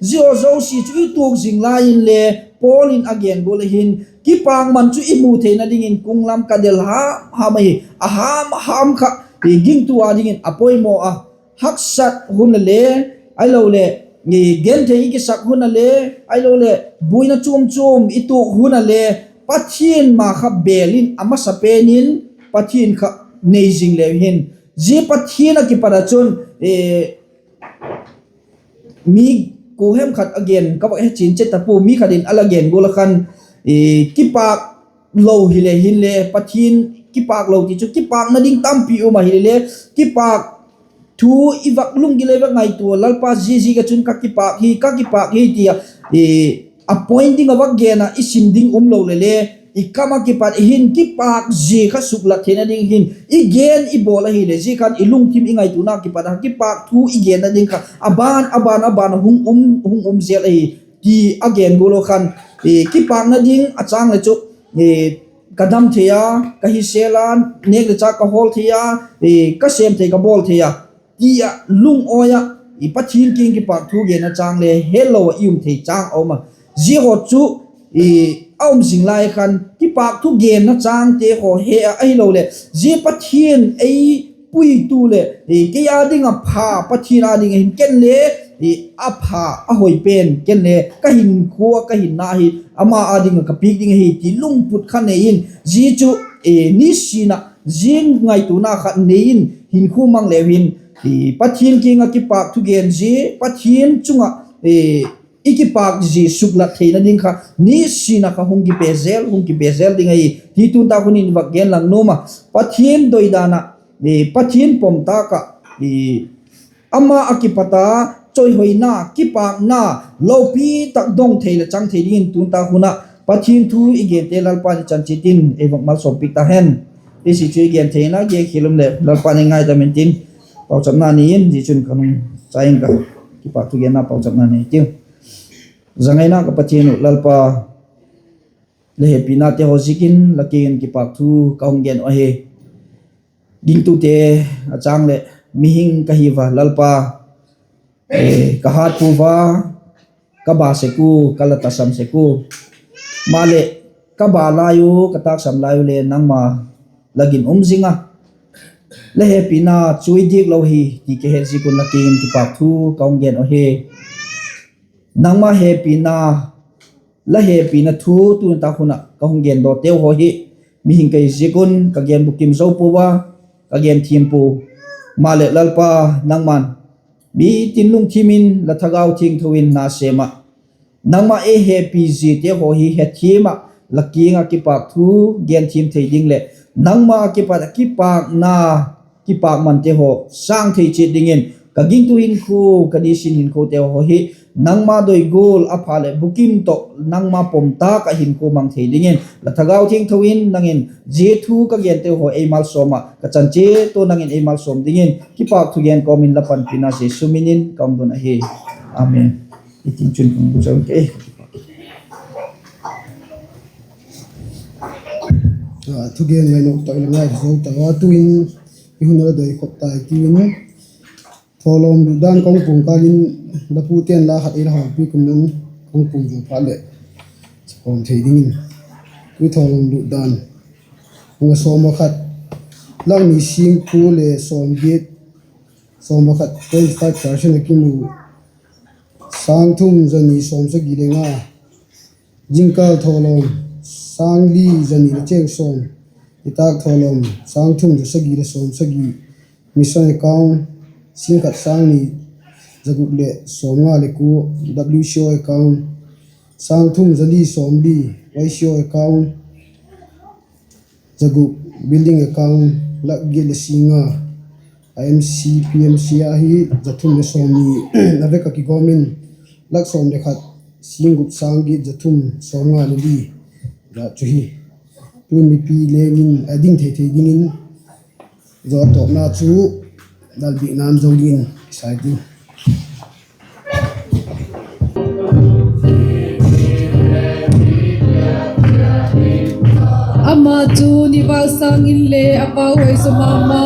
zia haw zosia chu i tuak zing lai inle, Paul in a gen gual ah hin, kipâkman chu i mu theina dingin kung lam ka del ham ham ahi. A ham ham kha gingtu â dingin a poimaw a, haksat hun a le, ahiloleh genthei i kisak hun a le, ahiloleh buaina chuam chuam i tuak hun a le, Pathian ma kha bêl in a masapen in, Pathian kha nei zing leu hin, zia Pathian ah kipat ah chun mi, kua hem khat a gen ka vak he chian chet ta pua, mi khat in a la gen gual ah khan, kipâk lo hile hinle Pathian, kipâk lo ti chu kipâkna ding tampi um a hile le, kipâk thu i vak lunggil le vak ngaitua, Lalpa, zia ziak ah chun ka kipâk hi, ka kipâk hi ti a, a point ding a vak gen ah i sim ding um lo le le, i kam ah kipat hin kipâk zia kha suklat theina ding hin i gen i bawl ahileh, zia khan i lungthim i ngaituana kipat a kipâk thu i genna ding kha a ban a ban a ban a hung um, hung um zel ahi ti a gen gual ah khan, kipâkna ding a châng leh chu ka dam thei a, ka hisel a, nêk le châk ka hawl thei a, ka sêm thei ka bawl thei a, ti ah lungawi ah, Pathian kiang kipâk thu genna châng le hetlo ah i um thei châng a um a. Zia haw chu a um zing lai khan kipâk thu genna chângte haw he ah, ahiloleh zia Pathian ei puitu leh kei â ding ah pha, Pathian â ding ah hin ken le a pha a hoi pen, ken le ka hinkhua, ka hinna hi ama â ding ah ka piak ding ahi ti lungput kha nei in, zia chu nisin ah zia ngaituana kha nei in hinkhua mang leu hin, Pathian kiang ah kipâk thugen zia, Pathian chung ah i kipâk zia suklat theina ding kha nisin ah kha hung kipe zel, hung kipe zel ding ahi ti tun tak hun in vak gen lang nuam a. Pathian doidan ah, Pathian pom tâk ah, ama ah kipat a chawihoina, kipâkna lopi tak dong thei leh chang thei dingin tun tak hun ah Pathian thu i gente Lalpa'n i chan chiat in ei vak malsawmpiak ta hen. Hizi chu i gen theina gei khial um leh Lalpa'n ei ngaidam intin, pauchapna nei in, zia chun ka hung chai ing ka. Kipâk thu genna pauchapna nei tiu. Zangaina ka Pathian uh Lalpa, la hepinate haw ziakin la kiang in kipâk thu ka hung gen uh ahi. Gingtute a chang leh mihing ka hi ua Lalpa, ka hât pua ua, ka ba sek ua, ka la tasam sek ua. Maleh, ka ba lai u, ka taksam lai u le nangma la gin um zing a, la hepina chuai diak lo hi ti ka het ziak un la kiang in kipâk thu ka hung gen uh ahi. Nangma hepina, la hepina thu tu nitâk hun ah ka hung gen dawteu haw hi, mihing ka hi ziak un ka gen bukim zo pua ua, ka gen thiam pua. Maleh Lalpa, nangma'n mitin lungthim in la Thagau Thiangtho in na sêm ah, nangma ei hepi ziate haw hi hethiam ah, la kiang ah kipâk thu gen thiam thei ding leh nangma kipat ah kipâkna, kipâkmante haw sâng thei chiat dingin ka gingtu hinkhua, ka nisin hinkhuate haw hi nangma doi gual a pha leh bukim tawh nangma pom tâk ah hinkhua mang thei dingin la Thagau Thiangtho in nang in zia thu ka gente haw ei malsawm ah, ka chan chiat ua nang in ei malsawm dingin kipâk thugen kawm in la panpina Jesu min in ka hung don ahi. Amen. I tin chun ka hung bu chang ke. Thugen ngainop tak la ngai zo ta a, tu'hin i hun a la doi khop tai tiu in, thawlawm lutdan ka hung puang kâl in, la pute'n la khat ei la hawlpiak un, ka hung puang zo phat leh chakawm thei dingin. Tui thawlawm lutdan, pung a sawm a khat, lak ni sîngkua le sawm giat, sawm a khat twenty five percent a kimu, sâng thum za ni sawmsagi le nga. Jingkal thawlawm, sâng li za ni le cheng sawm. Nitâk thawlawm, sâng thum za sagi le sawmsagi. Mission account, sîng khat sâng ni za guk leh sawmnga le kua. W C O account, sâng thum za li sawmli. Y C O account, za guk. Building account, lak giat le sîng nga. M C P M C ahi, za thum le sawmni. A vek ah kigawm in, lak sawm le khat, sîng guk sâng giat za thum sawmnga le li. Za chu hi, tun mipi leng in a ding thei thei dingin, zaw a tawpna chu dalbiakna'n zo dingin sai ding. Ama chu ni vâk sâng inle a pauhoi zaw ma ma.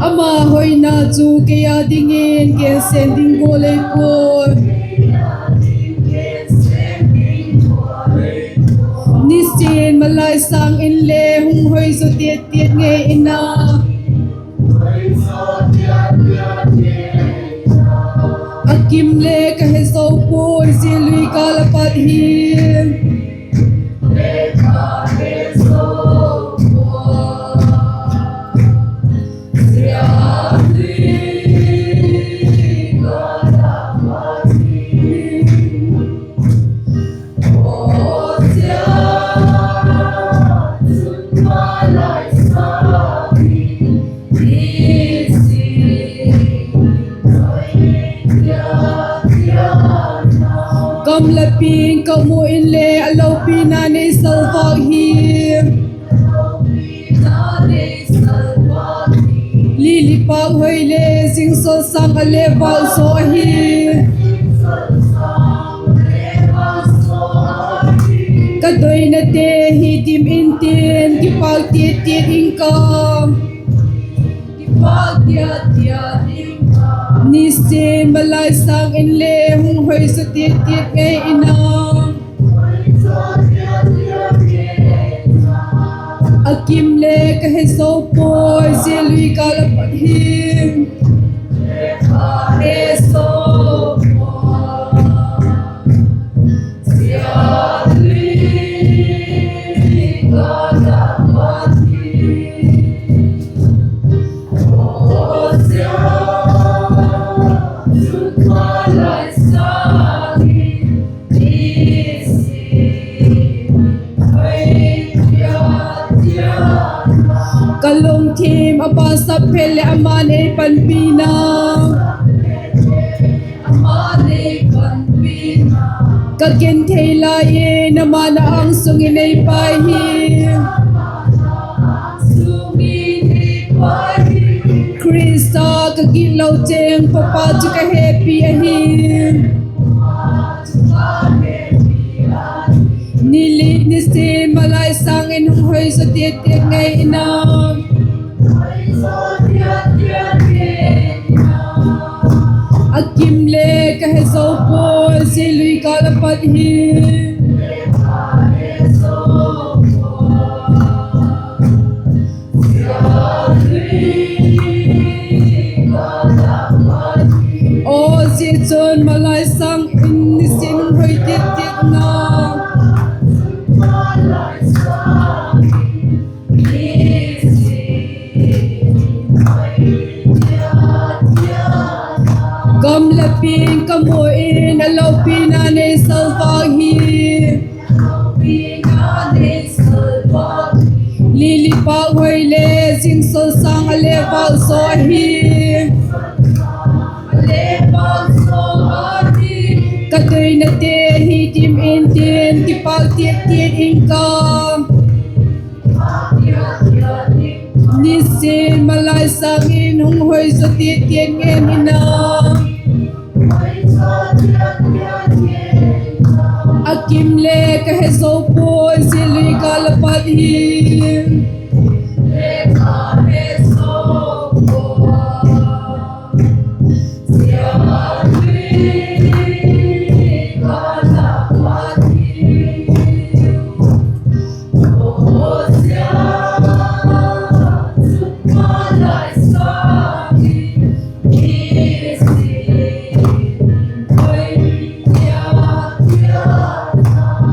Ama hoina chu kei â dingin gensen ding gual ei puai. Nisin malai sâng inle hung hoi zaw tiat tiat ngei in a, a kim le ka he zo puai, zia lui kâl a pat hi. Kam la ping ka mu inle a lopina nei salvâk hi. Lili pâk hoi le zingsol sâng a le vâk zaw ahi. Ka doinate hi dim intin, kipâk tiat tiat ing ka. Nisin malai sâng inle hung hoi zaw tiat tiat ngei in a, a kim le ka he zo puai, zia lui kâl a pat hi. Ka lungthim a pasap phet leh ama'n ei panpina. Ka genthei lai in ama na âng sung in ei pai hi. Khrista ka gitlo cheng papa chu ka hepi ahi. Ni li ni sin malai sâng in hung hoi zaw tiat tiat ngei in a. A kim le ka he zo puai, zia lui kâl a pat hi. Aw, zia chun malai sâng in nisin hung hoi tiat tiat na. Gam leh piang ka mu in a lopina nei salvâk hi. Lili pâk hoi le zingsol sâng a le vâk zaw hi. Ka doinate hi dim intin kipâk tiat tiat ing ka. Nisin malai sâng in hung hoi zaw tiat tiat ngen in a. A kim le ka he zo puai, zia lui kâl a pat hi.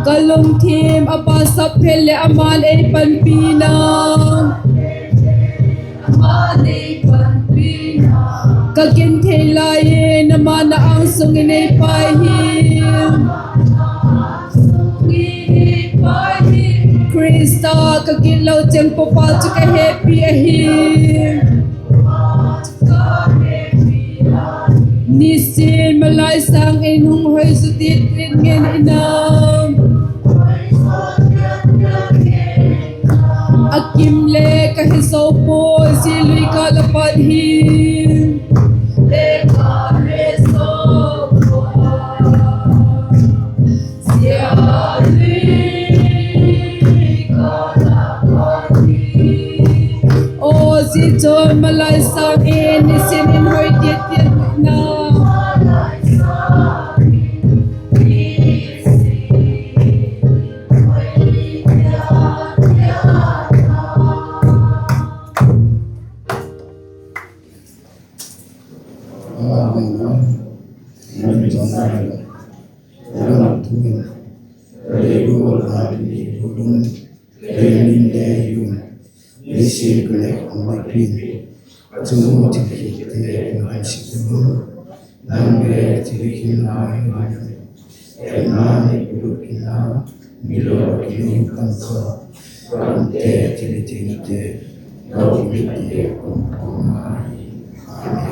Ka lungthim a pasap phel leh ama'n ei panpina. Ka genthei lai in ama na âng sung in ei pai hi. Khrista ka gitlo cheng papa chu ka hepi ahi. Nisin malai sâng in hung hoi zaw tiat tiat ngen in a. A kim le ka he zo puai, zia lui kâl a pat hi. Aw, zia chun malai sâng in nisin in hoi tiat tiat na. Nang le thilhikhinna hi, thilhikhinna hi, milopi in kan tho, kan te thilhikhinna te, lo in te kum kum ahi. Amen.